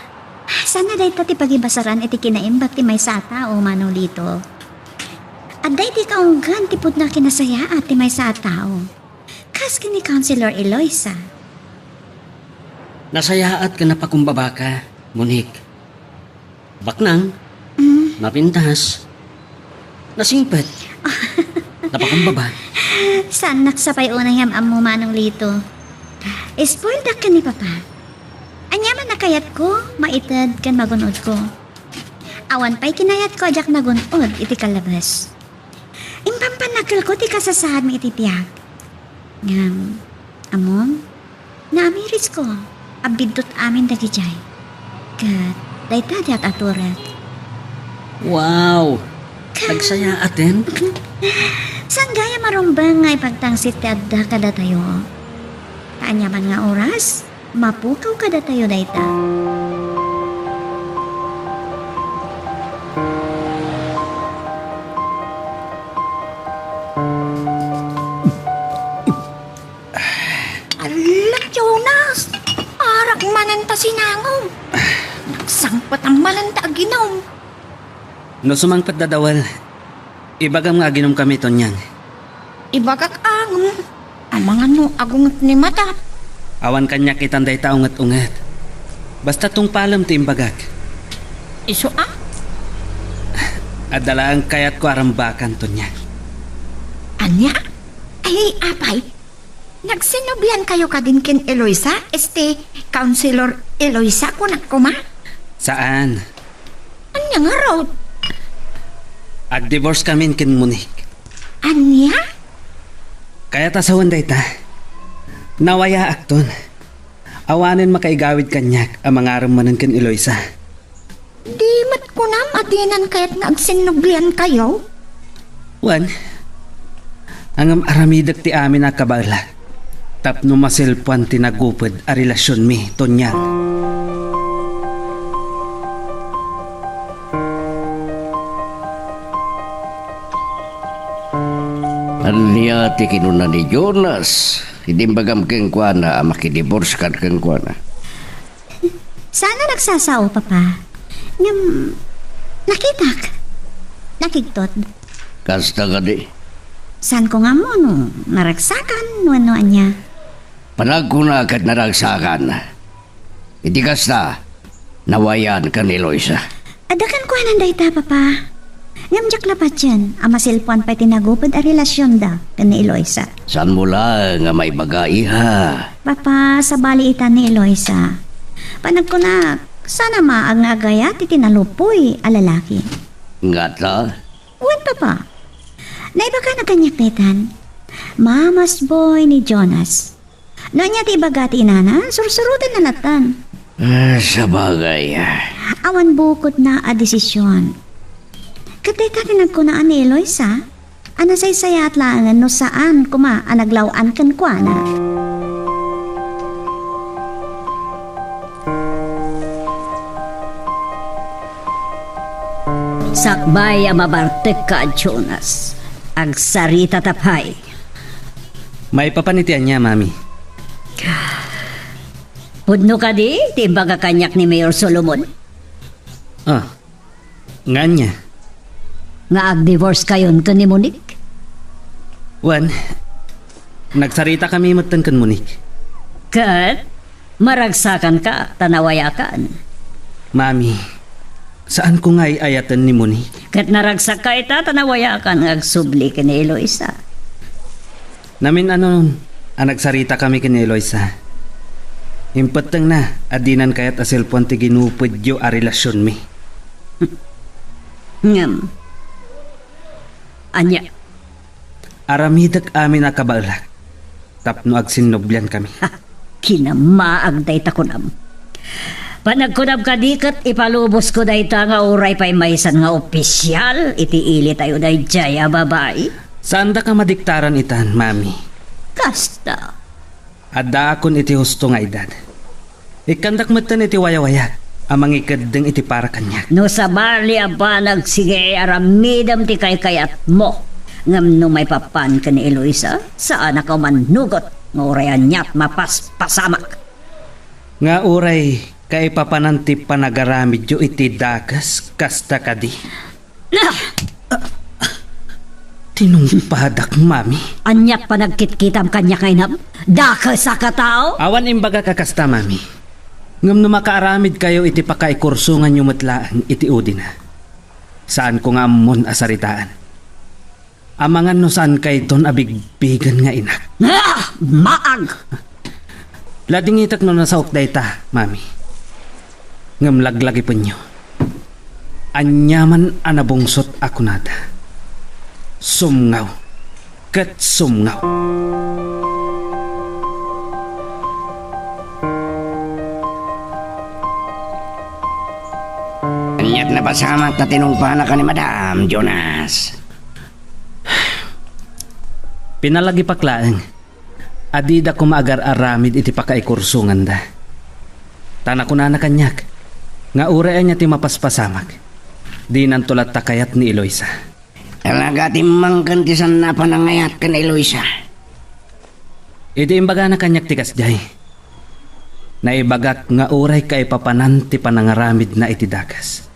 Saan a dayta ti pagibasaran iti kinaimbag ti maysa a tao, Manong Lito. Adda iti kaunggan ti pudno a kinasayaat ti maysa a tao. Kas ken ni Councilor Eloisa. Nasayaat ken napakumbabaka, Monique. Baknang, Mm. napintas, nasingpet, napakumbaba. Saannak sa pay unay nga ammo, Manong Lito. Spoiled ak ken ni Papa. Ania man a kayatko, maited ken magun-odko. Awan pay kinayatko a diak nagun-od iti kalabes. Impampannakelko ti kasasaadmi iti biag. Ngem, ammom, naamirisko a biddut amin dagidiay. Ket dayta diak a turek. Wow! Ket agsayaaten? Saan gayam a rumbeng nga ipagtangsit ti adda kadatayo? Ta ania man nga oras, mapukaw kadatayo dayta. Ala, Jonas! Arak manen ta sinangom. Nagsangpet manen ta aginom. No sumangpet dadawel, ibagam nga aginomkami, Tonyang. Ibagak a ngem, amangan no agunget ni Madam. Awan kaniak itan dayta a unget-unget. Basta tungpalem ti imbagak. Isu a? Adda laeng kayatko a rambakan, Tonyang. Ania? Ay, apay, nagsinnubliankayo kadin ken Eloisa? Este, Councilor Eloisa, kunak koma? Saan. Ania ngarud? Agdivorce kamin ken Monique. Ania? Kayat a sawen dayta. Nawayaakton. Awanen makaigawid kaniak a mangarem manen ken Eloisa. Di met kunam a dinan kayat nga agsinnubliankayo? Wen, ngem aramidek ti amin a kabaelak tapno maselpoan ti naguped a relasionmi, Tonyang. Ania ti kinuna ni Jonas idi imbagam kenkuana a makidiborskan kenkuana? Saan a nagsasao, Papa. Ngem, nakitak. Nakigtot. Kasta kadi? Saanko nga ammo no naragsakan wenno ania. Panagkuna ket naragsakan. Iti kasta, nawayan ken ni Eloisa. Adda kenkuanan dayta, Papa. Ngem diak la patien a maselpoan pay ti naguped a relasionda ken ni Eloisa. Saanmo laeng a maibaga, iha? Papa, sabali ita ni Eloisa. Panagkunak, saan a maag nga agayat iti naluppoy a lalaki. Ngata? Wen, Papa. Naibagana kaniak daytan. Mama's boy ni Jonas. No ania ti ibaga ti inana, sursurotenna lattan. Ah, sabagay. Awan bukodna a desisyon. Ket dayta ti nagkunaan ni Eloisa, a nasaysayaat laengen no saan koma a naglaw-an kenkuana. Sakbay a mabartekka a Jonas, agsarita ta pay. Maipapan iti ania, Mami? Pudno kadi ti imbaga kaniak ni Mayor Solomon? Ah, nga ania? Nga ag-divorce kayon ken ni Monique? Wen, nagsaritakami metten ken Monique. Ket maragsakanka ta nawayakan. Mami, saanko nga ay-ayaten ni Monique. Ket naragsakka ita ta nawayakan nga agsubli ken ni Eloisa. Namin-anon a nagsaritakami ken ni Eloisa. Impettengna a dinan kayat a selpoan ti ginupedyo a relasionmi. Ngem, ania? Aramidek amin a kabaelak tapno agsinnobiankami. Kinamaag dayta kunam. Panagkunam kadi ket ipalubosko dayta nga uray pay maysan nga opisial iti ilitayo daydiay a babai? Saandak a madiktaran itan, Mami. Kasta. Addaakon iti husto nga edad. Ikkandak metten iti wayawayak a mangikeddeng iti para kaniak. No sabali a banag, sige, aramidem ti kaykayatmo. Ngem no maipapan ken ni Eloisa, saanak a mannugot nga uray aniat mapaspasamak. Nga uray kaipapanan ti panagaramidyo iti dakes, kasta kadi? Ah! Tinungpadak, Mami. Aniat panagkitkitam kaniak nga inam? Dakes a katao? Awan imbagak a kasta, Mami. Ngem no makaaramidkayo iti pakaikursonganyo met laeng iti udina, saanko nga ammon a saritaan. Amangan no saankayton a bigbigen nga inak. Ah! Maag! Ladingitek no nasaok dayta, Mami. Ngem laglagipenyo. Aniaman a nabungsot a kunada, sumngaw ket sumngaw. Aniat napasamak ta tinungpanak a ni Madam, Jonas? Pinalagipak laeng a dida koma agar-aramid iti pakaikursonganda. Ta nakunana kaniak nga uray ania ti mapaspasamak, dinanto latta kayat ni Eloisa. Talaga, timmangken ti saan a panangayat ken ni Eloisa. Idi imbagana kaniak ti kasdiay, naibagak nga uray kaipapanan ti panangaramidna iti dakes.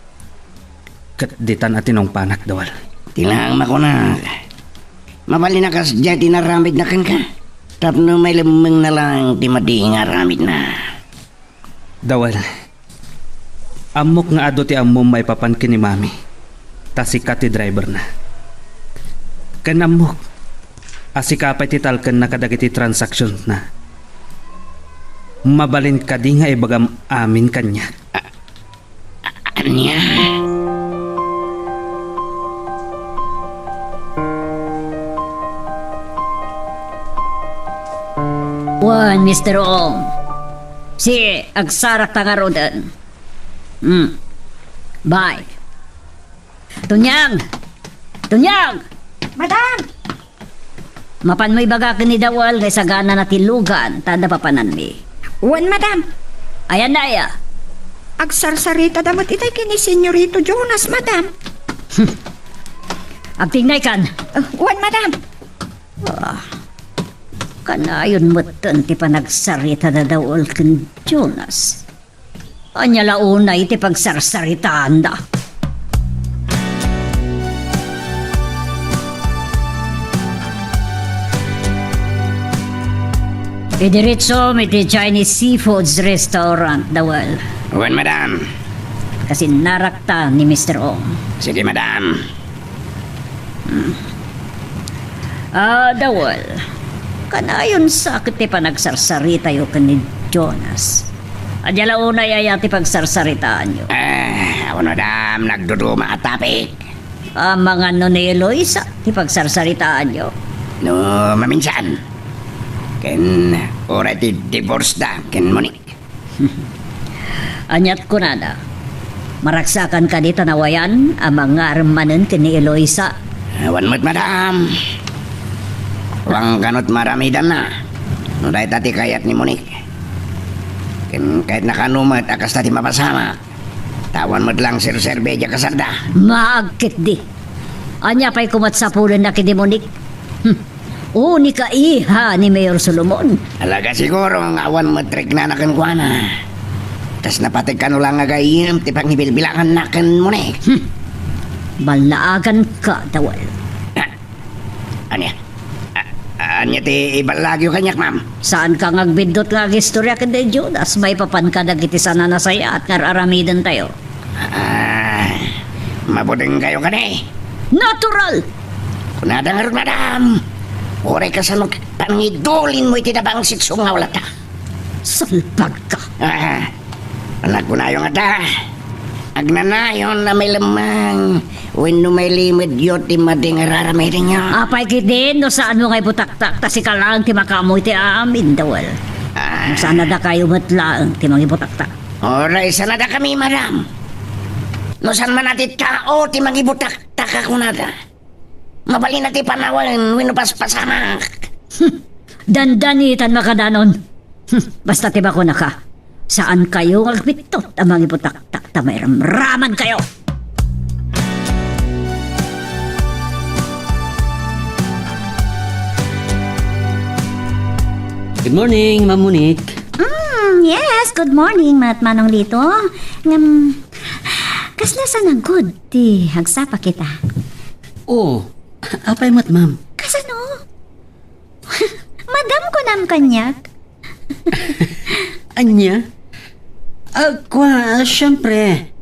Ket ditan a tinungpanak, Dawel. Ti laeng makunak, mabalin a kasdiay ti inaramidna kenka, tapno mailemmengna laeng ti madi nga aramidna. Dawel, ammok nga adu ti ammom maipapan ken ni Mami, ta sika ti driverna. Ken ammok a sika pay ti talkenna kadagiti transactionsna. Mabalin kadi nga ibagam amin kaniak? Ania? Wen, Mister Ong. Si, agsarakta ngaruden. Hmm. Bye. Tonyang! Tonyang! Madam! Mapanmo ibaga ken ni Dawel nga isaganana ti lugan ta adda papananmi. Wen, madam. Ayan na aya? Agsarsaritana met itay ken ni Senyorito Jonas, madam. Agtignay kan. Ah, wen, madam. Ah, kanayon metten ti panagsarita da Dawel ken Jonas. Ania la unay ti pagsarsaritaanda? Idiretsom iti Chinese Seafoods Restaurant, Dawel. Wen, madam. Kasinnarakta ni Mister Ong. Sige, madam. Hmm. Ah, Dawel, kanayon sa ket ti panagsarsaritayo ken ni Jonas. Ania la unay aya ti pagsarsaritaanyo? Eh, awan, madam, nagduduma a topic. Amangan no ni Eloisa ti pagsarsaritaanyo? No maminsan. Ken uray ti divorce da ken Monique. Aniat kunada? Maragsakan kadi ta nawayan a mangarem manen ken ni Eloisa? Awan met, madam. Awan kanut maramidanna no dayta ti kayat ni Monique. Ken kayatna kano met a kasta ti mapasamak. Ta awan met lang serserbi idiay kasalda. Maag ketdi. Ania pay koma ti sapulenna ketdi, Monique? Hmm. Unika iha ni Mayor Solomon. Talaga siguro nga awan met riknana kenkuana. Kas napateg kano la nga gayyem ti pangibilbilanganna ken Monique. Hmm. Ballaaganka, Dawel. Ah, ania? Ah, ania ti iballagyo kaniak, ma'am? Saanka nga agbiddut nga agistorya ken ni Jonas maipapan kadagiti saan a nasayaat nga ar-aramidentayo? Ah, mabudengkayo kadi? Natural! Kunada ngarud, madam, uray kasano pangidulinmo iti nabangsit sungaw latta. Salbagka! Ah, nakunayo ngata, agnanayon a mailemmeng wenno mailimedyo ti madi nga ar-aramidenyo. Apay ketdin no saanmo nga ibutaktak ta sika laeng ti makaammo iti amin, Dawel. Ah. No saan a dakayo met laeng ti mangibutaktak. Uray saan a dakami, madam. No saan man a ti tao ti mangibutaktak a kunada, mabalin a ti panawen wenno paspasamak. Dandanitan makadanon. Hmm, basta ti bakonaka, saankayo nga agbiddut a mangibutaktak ta mairamramankayo. Good morning, Ma'am Monique. Mm, yes, good morning, Mat Manong Lito. Ngem, kasla saan a good ti agsapa kita? Oh, apay met, ma'am? Kasano? Madam kunam kaniak? Ania? Ah, kua, ah, siyempre.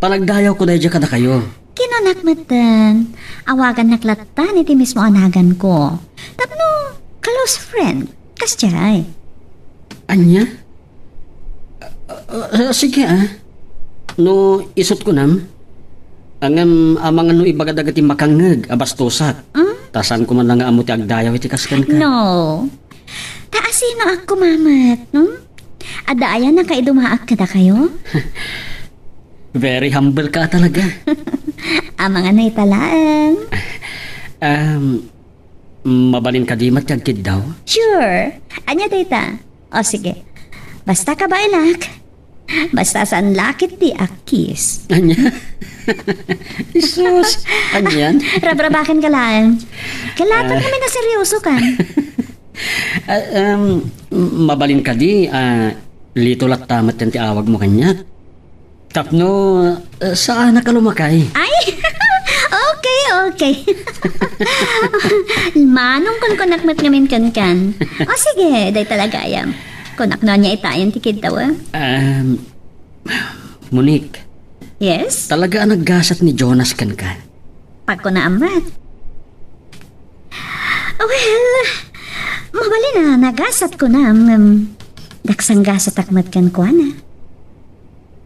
Panagdayawko daydiay kadakayo. Kinunak metten, awagannak lattan iti mismo a naganko. Tapno close friend, kasdiay. Ania? Ah, ah, ah, sige, ah. No isut' kunam, ngem amangan no ibaga dagiti makangngeg a bastosak. Hmm? Ta saanko man la nga ammo ti agdayaw iti kas kenka. No. Ta asinoak koma met, hmm? Adda aya nakaidumaak kadakayo? Very humble ka talaga. Amangan no ita laeng. Um, mabalin kadi met ti agkiddaw? Sure. Ania dayta? O, sige. Basta kabaelak. Basta saan la ketdi a kiss. Ania? Jesus, anian? Rabrabakenka laeng. Kalapat Ah. kami na seryoso kan. Ah, um, mabalin kadi, ah, Lito latta met ti awagmo kaniak. Tapno, eh, saanak a lumakay. Ay! Okay, okay. Manong kunkunak met ngamin kenkan. O sige, dayta la gayam. Kunak no ania itayon ti kiddaw, eh. Um, Monique. Yes? Talaga a naggasat ni Jonas kenka? Pagkunaam met. Well, mabalin a nagasat kunam, ngem daksang gasatak met kenkuana.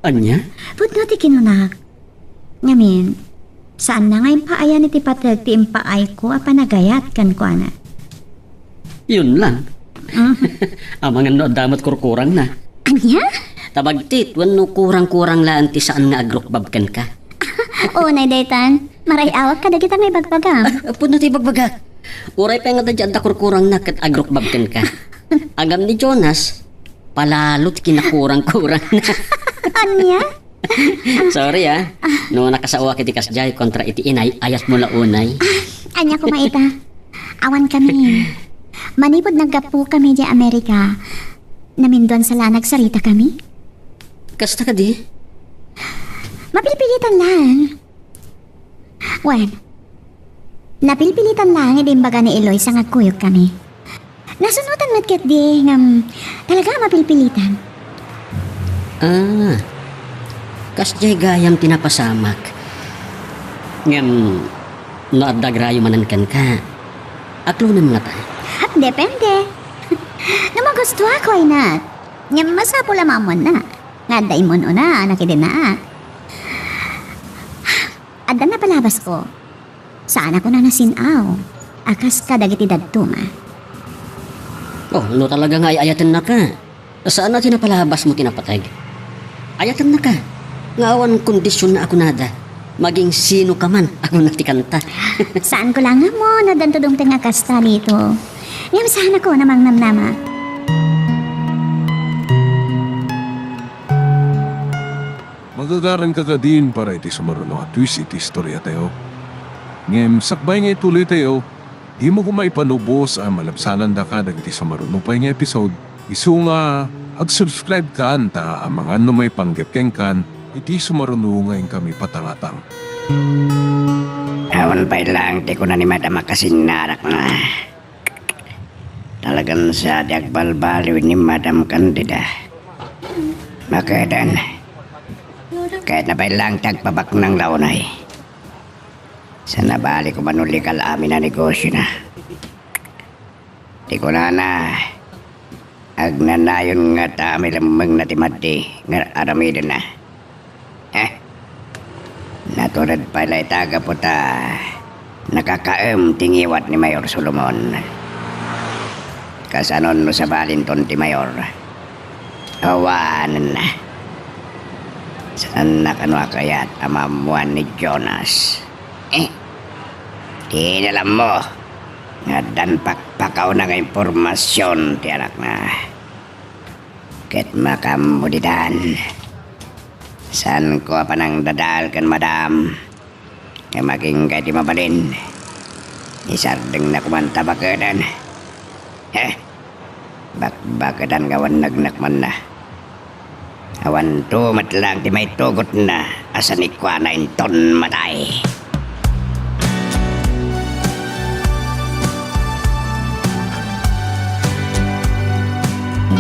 Ania? Pudno ti kinunak. Ngamin, saanna nga impaayan iti pateg ti impaayko a panagayat kenkuana. Yun lang. Mm. Amangan no adda met kurkurangna. Ania? Tabagtit, wenno kurang-kurang laeng ti saan nga agrukbab kenka. Unay daytan, maray-awak kadagita nga ibagbagam. Ah, pudno ti ibagbagak. Uray pay nga adda kurkurangna ket agrukbab kenka. Agam ni Jonas, palalo ti kinakurang-kurangna. Ania? Sorry, ah. No nakasaoak iti kasdiay kontra iti inay-ayatmo la unay. Ah, ania koma ita? Awan kami. Manipud naggapu kami di Amerika, naminduan sa la nagsarita kami. Kasta kadi? Mapilpilitan lang. Wen, napilpilitan lang idi imbaga ni Eloisa nga agkuyog kami. Nasunotan met ketdi ngem talaga a mapilpilitan. Ah, kasdiay gayam ti napasamak. Ngem, no adda agrayo manen kenka, aklonem ngata? Depende. No magustuak, why not? Ngem masapul a maammoanna nga adda immun-una a nakidennaak. Adda napalabasko. Saanak a nasin-aw a kas kadagiti dadduma. Oh, no talaga nga ay-ayatennaka, saan a ti napalabasmo ti napateg. Ayatennaka, nga awan kondisionna a kunada, magingsinoka man a kuna ti kanta. Saanko la nga ammo no addanto dumteng a kasta, Lito. Ngem saan a kuna mangnamnama. Magagaranka kadin para iti sumaruno a twist iti istoriatayo. Ngem sakbay nga ituloytayo, dimo koma ipanubos a malabsanandaka dagiti sumaruno pay nga episode, isu nga Ag-subscribe kan ta amangan no maipanggep kenkan iti sumaruno nga inkami patangatang. Awan pay laeng ti kuna ni Madam a kasinnarakna. Talagan sa ti agbalbaliw ni Madam Candida. Makeden. Kayatna pay laeng ti agpabaknang la unay. Sa nabali ko man no legal amin a negosiona. Ti kunana, agnanayon ngata a milemmengna ti madi nga ar-aramidenna. Eh, natured pay la ita gapu ta nakakaem ti ngiwat ni Mayor Solomon. Kasanon no sabalinton ti Mayor? Awanenna. Saanna kano a kayat a maammoan ni Jonas? Eh, ti inalammo nga addan pakpakauna nga impormasion ti anakna. Ket makaammo ditan. Saanko a panangdadael ken Madam. Ngem agingga iti mabalin. Isardengna koman ta bakeden. He, bakbakedan nga awan nagnekmanna. Awanto met laeng ti maitugotna a sanikuana inton matay.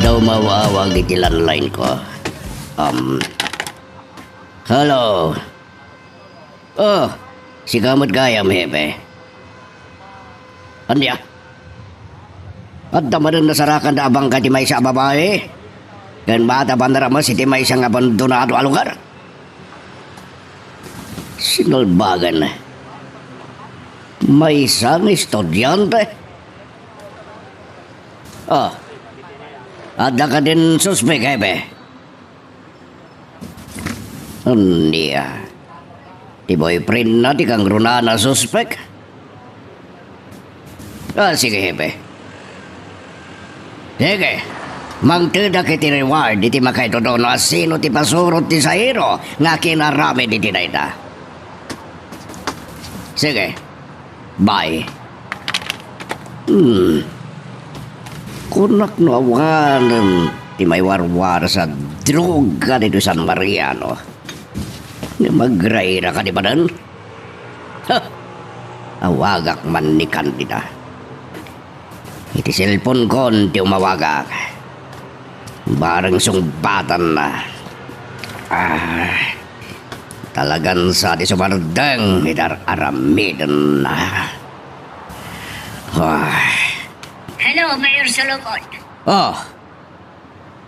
Dumaw-awag iti landline ko. Um, hello. Oh, sika met gayam, Hepe. Ania? Adda manen nasarakanda a bangkay ti maysa a babai ken maatap a narames iti maysa nga abandonado a lugar. Sinalbagan. Maysa nga estudiante. Oh, adda kadin suspek, Hepe? Ania? Ti boyfriendna ti kangrunana a suspek? Ah, sige, Hepe. Sige. Mangtedak iti reward iti makaitudo no asino ti pasurot ti sairo nga kinaramid iti dayta. Sige. Bye. Hmm. Kunak no awanen ti maiwarwaras a droga ditoy San Mariano. Nga magrayra kadi manen? Ha! Awagak man ni Candida. Iti cellphone kon ti umawagak. Bareng sungbatanna. Ah, talagan sa ti sumardeng iti ar-aramidenna. Ah. Hello, Mayor Solomon. Oh,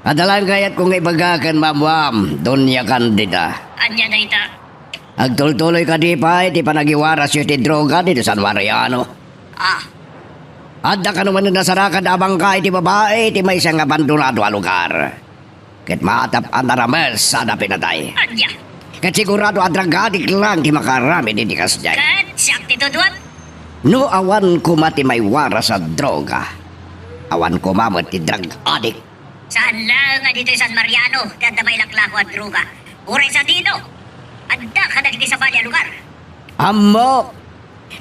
adda laeng kayatko nga ibaga ken maammoam, Doña Candida. Ania dayta? Agtultuloy kadi pay ti panagiwarasyo iti droga ditoy San Mariano? Ah. Adda kano manen nasarakanda a bangkay ti babai iti maysa nga abandonado a lugar. Ket maatap a narames a pinatay. Ania? Ket sigurado a drug addict lang ti makaaramid iti kasdiay. Ket siak ti tuduan? No awan koma ti maiwaras a droga, awan koma met ti drug addict. Saan laeng a ditoy San Mariano ti adda mailaklako a droga. Uray sadino, adda kadagiti sabali a lugar. Ammok,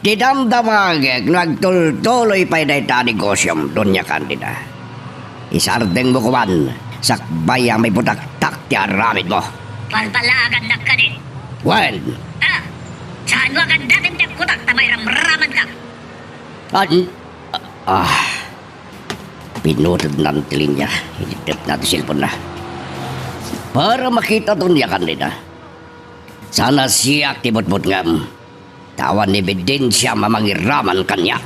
ti damdamagek no agtultuloy pay dayta a negosiom, Doña Candida. Isardengmo koman, sakbay a maibutaktak ti aramidmo. Palpalaagannak kadi. Wen. Ah, saan no agadatem ti agkutak ta mairamramanka? An-, ah, Pinutodnan ti linya. Initdetna ti cellphone-na. Para makita, Doña Candida. Saan a siak ti butbutngem. Ta awan ebidensiam a mangiraman kaniak.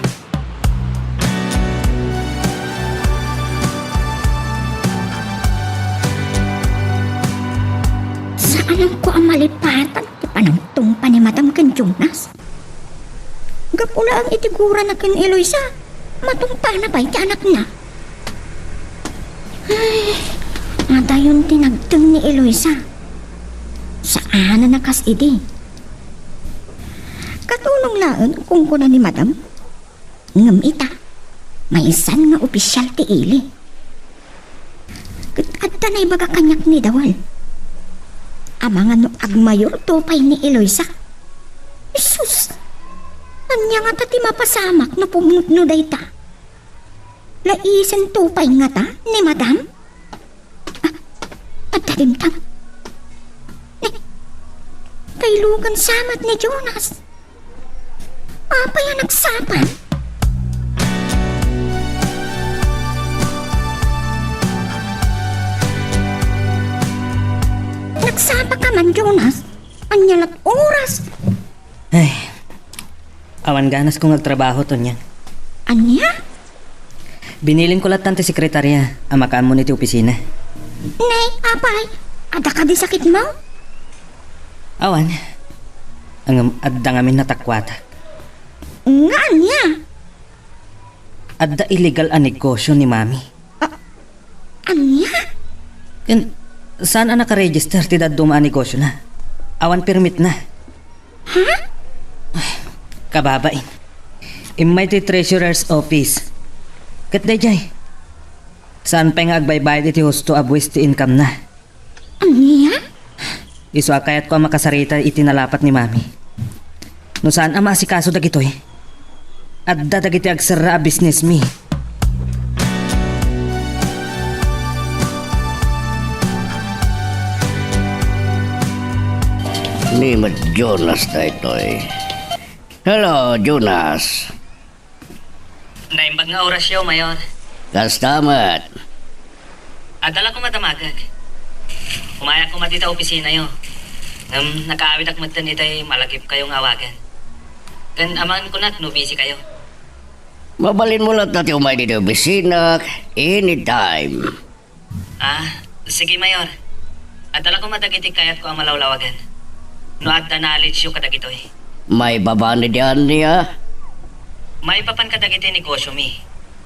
Saanko a malipatan ti panangtungpa ni Madam ken Jonas. Gapu laeng iti gurana ken Eloisa, matungpana pay ti anakna. Ay, adayon ti nagteng ni Eloisa. Saanen a kas idi. Katulong laeng, kunkuna ni Madam. Ngem ita, maysan nga opisial ti ili. Ket adda naibaga kaniak ni Dawal. Amangan no agmayorto pay ni Eloisa. Sus! Ania ngata ti mapasamak no pumutno dayta? Laisento pay ngata ni Madam? Tadimtang. Ni, kailugan sa met ni Jonas. Apay a nagsapa? Nagsapa ka man, Jonas? Ania lat oras? Ay, awan ganasko nga agtrabaho, Tonyang. Ania? Binilinko lattan ti sekretaria a makaammon iti opisina. Nay, apay, adda kadi sakitmo? Awan. Ngem adda ngamin natakuatak. Nga ania? Adda illegal a negosyo ni Mami. Ah, ania? Ken, saan a nakaregister ti dadduma a negosiona? Awan permitna. Ha? Kababain. Immay ti treasurer's office. Ket daydiay, saan pay nga agbaybayad iti husto a buwis ti income-na. Ania? Isu a kayatko a makasarita iti nalapat ni Mami. No saan a maasikaso dagitoy, adda dagiti agserra a businessmi. Ni met Jonas daytoy. Hello, Jonas. Naimbag nga orasyo, Mayor. Kasta met. Adda la koma damagek. Umayak koma dita opisinayo. Ngem nakaawid ak metten itay malagipkayo nga awagan. Ken amangan kunak no busy kayo. Mabalinmo latta ti umay dita opisina anytime. Ah, sige, Mayor. Adda la koma dagiti kayatko a malawlawagan. No adda knowledge-yo kadagitoy. Maipapan iti ania? Maipapan kadagiti negosyomi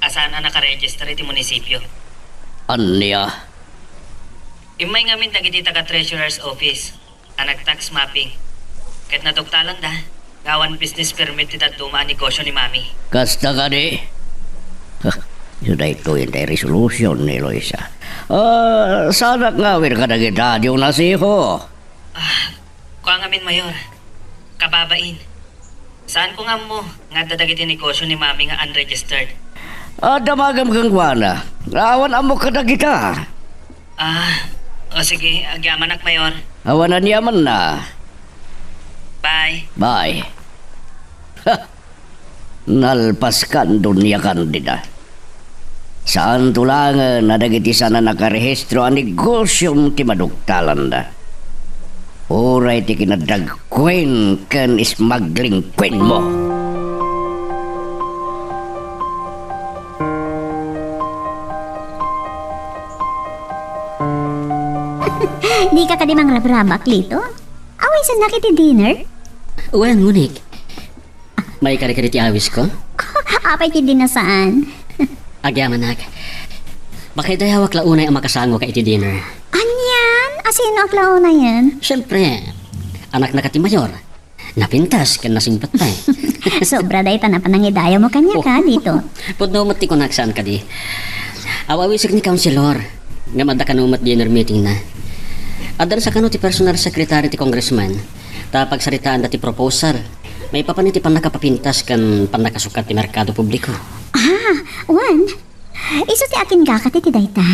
a saan a nakaregister iti munisipio. Ania? Immay ngamin dagiti taga-treasurer's office a nag-tax mapping, ket naduktalanda nga awan business permit ti dadduma a negosyo ni Mami. Kasta kadi? Ha, isu daytoy ti resolution ni Eloisa. Ah, saanak nga awer kadagita, Dionisio. Ah, kua ngamin, Mayor. Kababain. Saanko nga ammo nga adda dagiti negosyo ni Mami nga unregistered. Adda magam kenkuana. Awan ammok kadagita. Ah, o sige, agyamanak, Mayor. Awan aniamanna. Bye. Bye. Ha! Nalpaskan, Doña Candida. Saanto laengen a dagiti saan a nakarehistro a negosiom ti maduktalanda. Uray ti kinadagkuen ken smuggling kuenmo. Dika kadi mangrabrabak, Lito? Awisennak iti dinner? Wen, ngunik. Maikari kadi ti awisko? Apay ti dinasaan? Agyamanak. Makaidayawak la unay a makasangoka iti dinner. Anian? A sinoak la unayen? Siempre, anaknaka ti mayor. Napintas ken nasingpet pay. Sobra dayta a panangidayawmo kaniak, Dito. Pudno met ti kunak saan kadi. Aw-awisek ni Councilor. Ngem adda kano met dinner meetingna. Adda sa kano ti personal secretary ti congressman. Ta pagsaritaanda ti proposal. Maipapan iti pannakapapintas ken pannakasukat ti merkado publiko. Ah, wen. Isu ti akinggakati ti dayta.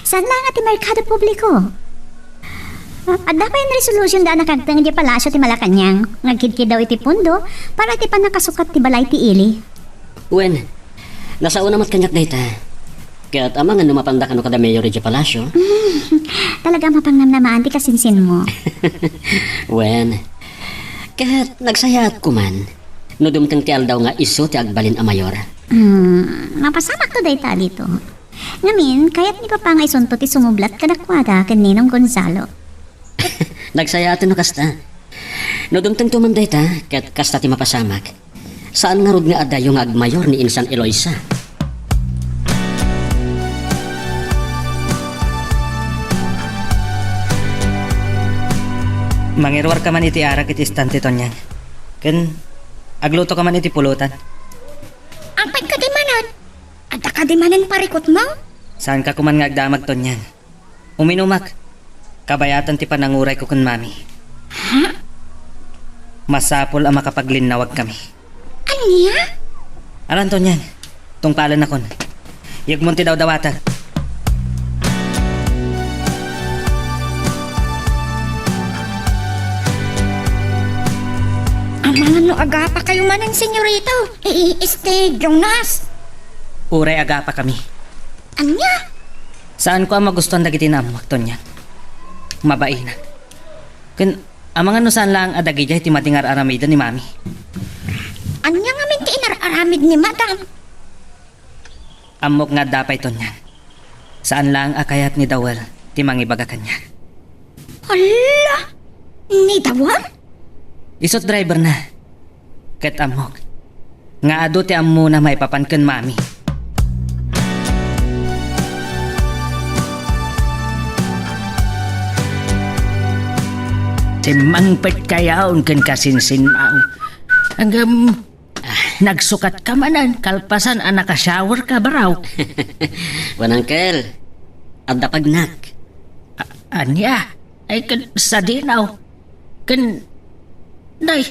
Saan la nga ti merkado publiko? Adda pay resolution da a nakagteng idiay Palasio ti Malacañang nga agkidkidaw iti pondo para iti pannakasukat ti balay ti ili. Wen, nasaona met kaniak dayta. Ket amangan no mapanda kano kada mayor idiay Palasio. Talaga mapangnamnamaan ti kasinsinmo. Wen, ket nagsayaat koman no dumteng ti aldaw nga isu ti agbalin a mayor. Hmm, mapasamakto dayta, Lito. Ngamin, kayat ni Papa nga isunto ti sumublat kadakuada ken Ninong Gonzalo. Nagsayaaten no kasta. No dumtengto man dayta, ket kasta ti mapasamak. Saan ngarud nga adayo nga agmayor ni Insan Eloisa. Mangiruarka man iti arak iti istante, Tonyang. Ken aglutoka man iti pulutan. Apay kadi manen? Adda kadi manen parikutmo? Saanka koman nga agdamag, Tonyang. Uminumak. Kabayatan ti panangurayko ken Mami. Ha? Masapul a makapaglinnawag kami. Ania? Alan, Tonyang. Tungpalennakon. Yegmon ti dawdawatek. Mangano agapakayo manen, senyorito? I-, i-, este, Jonas? Uray agapakami. Ania? Saanko a magustuan dagiti naammoak, Tonyang. Mabainak. Ken, amangan no saan laeng a dagidiay ti madi nga ar-aramiden ni Mami. Ania ngamin ti inar-aramid ni Madam? Ammok nga adda pay, Tonyang. Saan laeng a kayat ni Dawel ti mangibaga kaniak. Hala! Ni Dawel? Isu't driverna. Ket ammok nga adu ti ammona maipapan ken Mami. Simmangpet kayaon ken kasinsinmao. Ngem, ah, nagsukatka manen kalpasan a nakashowerka, baro. Wen, Uncle, adda pagnak. A-, ania? Ay, ken sadinaw. Ken, nay,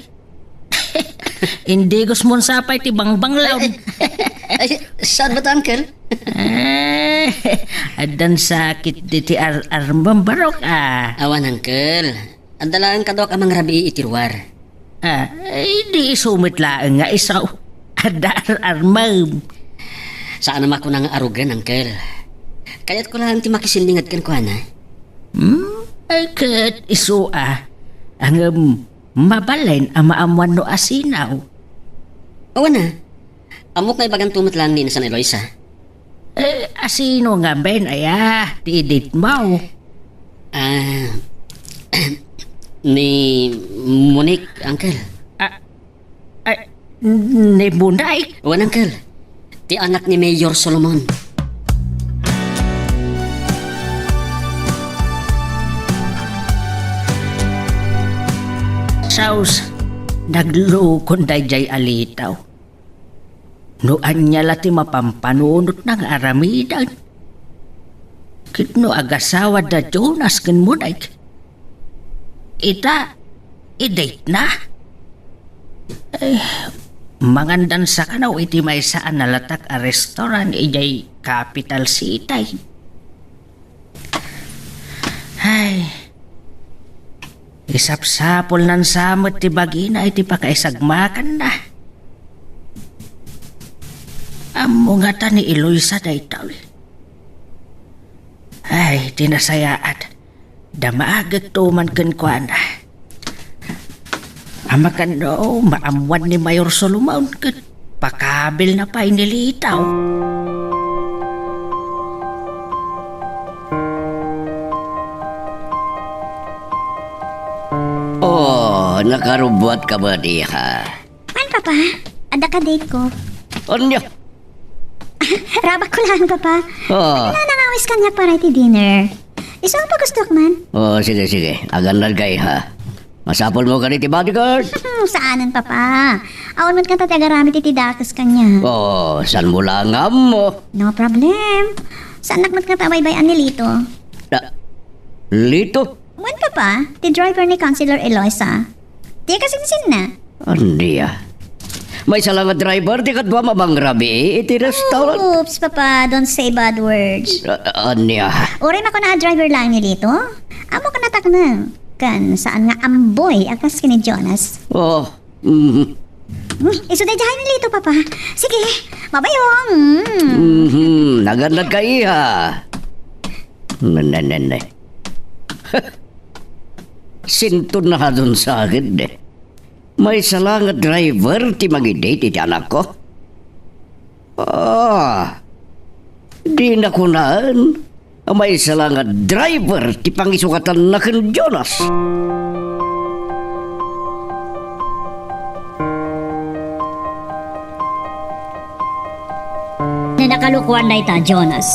indigosmon sa pay ti bangbanglaw. Ay, ay, ay, saan ba ta, Uncle? Eh, addan sakit diti ar-, armem, barok, ah. Awan, Uncle. Adda laeng kaduak a mangrabii iti ruar. Ah, ay, di isu met laeng nga isu. Adda ar-, armem. Saan a makuna nga arugen, Uncle. Kayatko laeng ti makisindinged kenkuana. Hmm? Ay, ket isu a. Ngem, mabalin a maammuan no asinaw. Awan a. Ammok nga ibaganto met laeng ni Insan Eloisa. Eh, asino ngamin aya ti i-date mo? Ah, ni Monique, Uncle. Ah, ay, ni Monique? Wen, Uncle. Ti anak ni Mayor Solomon. Sus, naglukon daydiay a litaw. No ania la ti mapampanunotna nga aramiden? Ket no agasawa da Jonas ken Monique, ita, i-date na? Ay, mangandan sa kano iti maysa a nalatak a restaurant idiay capital city. Ay, isapsapulnan sa met ti bagina iti pakaisagmakanna. Ammo ngata ni Eloisa daytoy. Ay, ti nasayaat. Damagekto man kenkuana. Amangan no maammuan ni Mayor Solomon ket pakabilna pay ni Lito. Oh, nakarubbuatka met, iha? Wen, Papa. Adda ka date ko. Ania? Rabak ko laeng, Papa. Ah. Ania, nangawis kaniak para iti dinner. Isu a pagustuak man. Oh, sige, sige. Agannad ka, iha. Masapulmo kadi ti bodyguard? Saanen, Papa. Awan met kanta ti agaramid iti dakes kaniak. Oh, saanmo la nga ammo? No problem. Saannak met kanta a baybay-an ni Lito. Ah, Lito? Wen, Papa, ti driver ni Councilor Eloisa. Ti kasinsinna. Ania? Maysa la nga driver ti kaduam a mangrabii iti restaurant? Oops, Papa, don't say bad words. Ah, ania? Uray makuna a driver laeng ni Lito, ammok a natakneng. Ken saan nga amboy a kas ken ni Jonas. Oh, mhm. Hmm, isu daydiay ni Lito, Papa. Sige, mabayo. Mm. Mhm, agannad ka, iha. Ne, ne, ne, ne. Sinton na hadun sa akin, eh. Maysa la nga driver ti mangidate iti anakko? Ah, di nakunaan a maysa la nga driver ti pangisukatanna ken Jonas. Nakalukuan dayta, Jonas.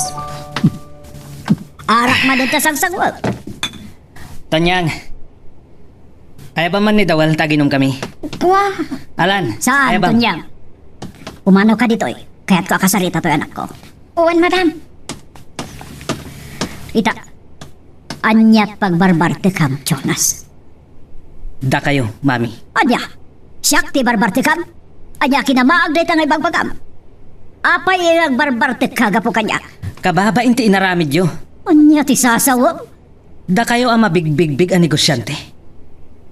Arak man dita sagsagwak. Tonyang, ayabam man ni Dawal ta aginom kami. Wa. Alan, saan, ayabam. Tonyang? Pumanaw ka ditoy. Kayatko a kasarita toy anakko. Wen, madam. Ita, ania ti pagbarbartekam, Jonas? Dakayo, Mami. Ania? Siak ti barbartekam? Ania kinamaag dayta nga ibagbagam? Apay nga agbarbartekka gapu kaniak? Kababain ti inaramidyo. Ania ti sasawem? Dakayo a mabigbigbig a negosiante.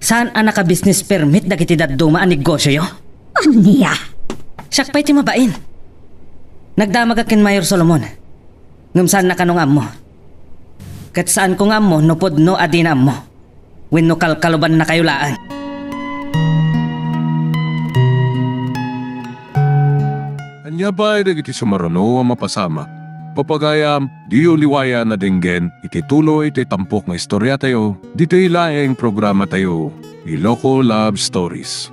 Saan a naka-business permit dagiti dadduma a negosioyo? Ania? Siak pay ti mabain. Nagdamagak ken Mayor Solomon. Ngem saan na kano nga ammo. Ket saanko nga ammo no pudno a dina ammo wenno kalkalubannakayo laeng. Ania pay dagiti sumaruno a mapasamak? Pagayam, diyo liwayan a denggen iti tuloy ti tampok nga istoriatayo, ditoy laeng programatayo, Iloko Love Stories.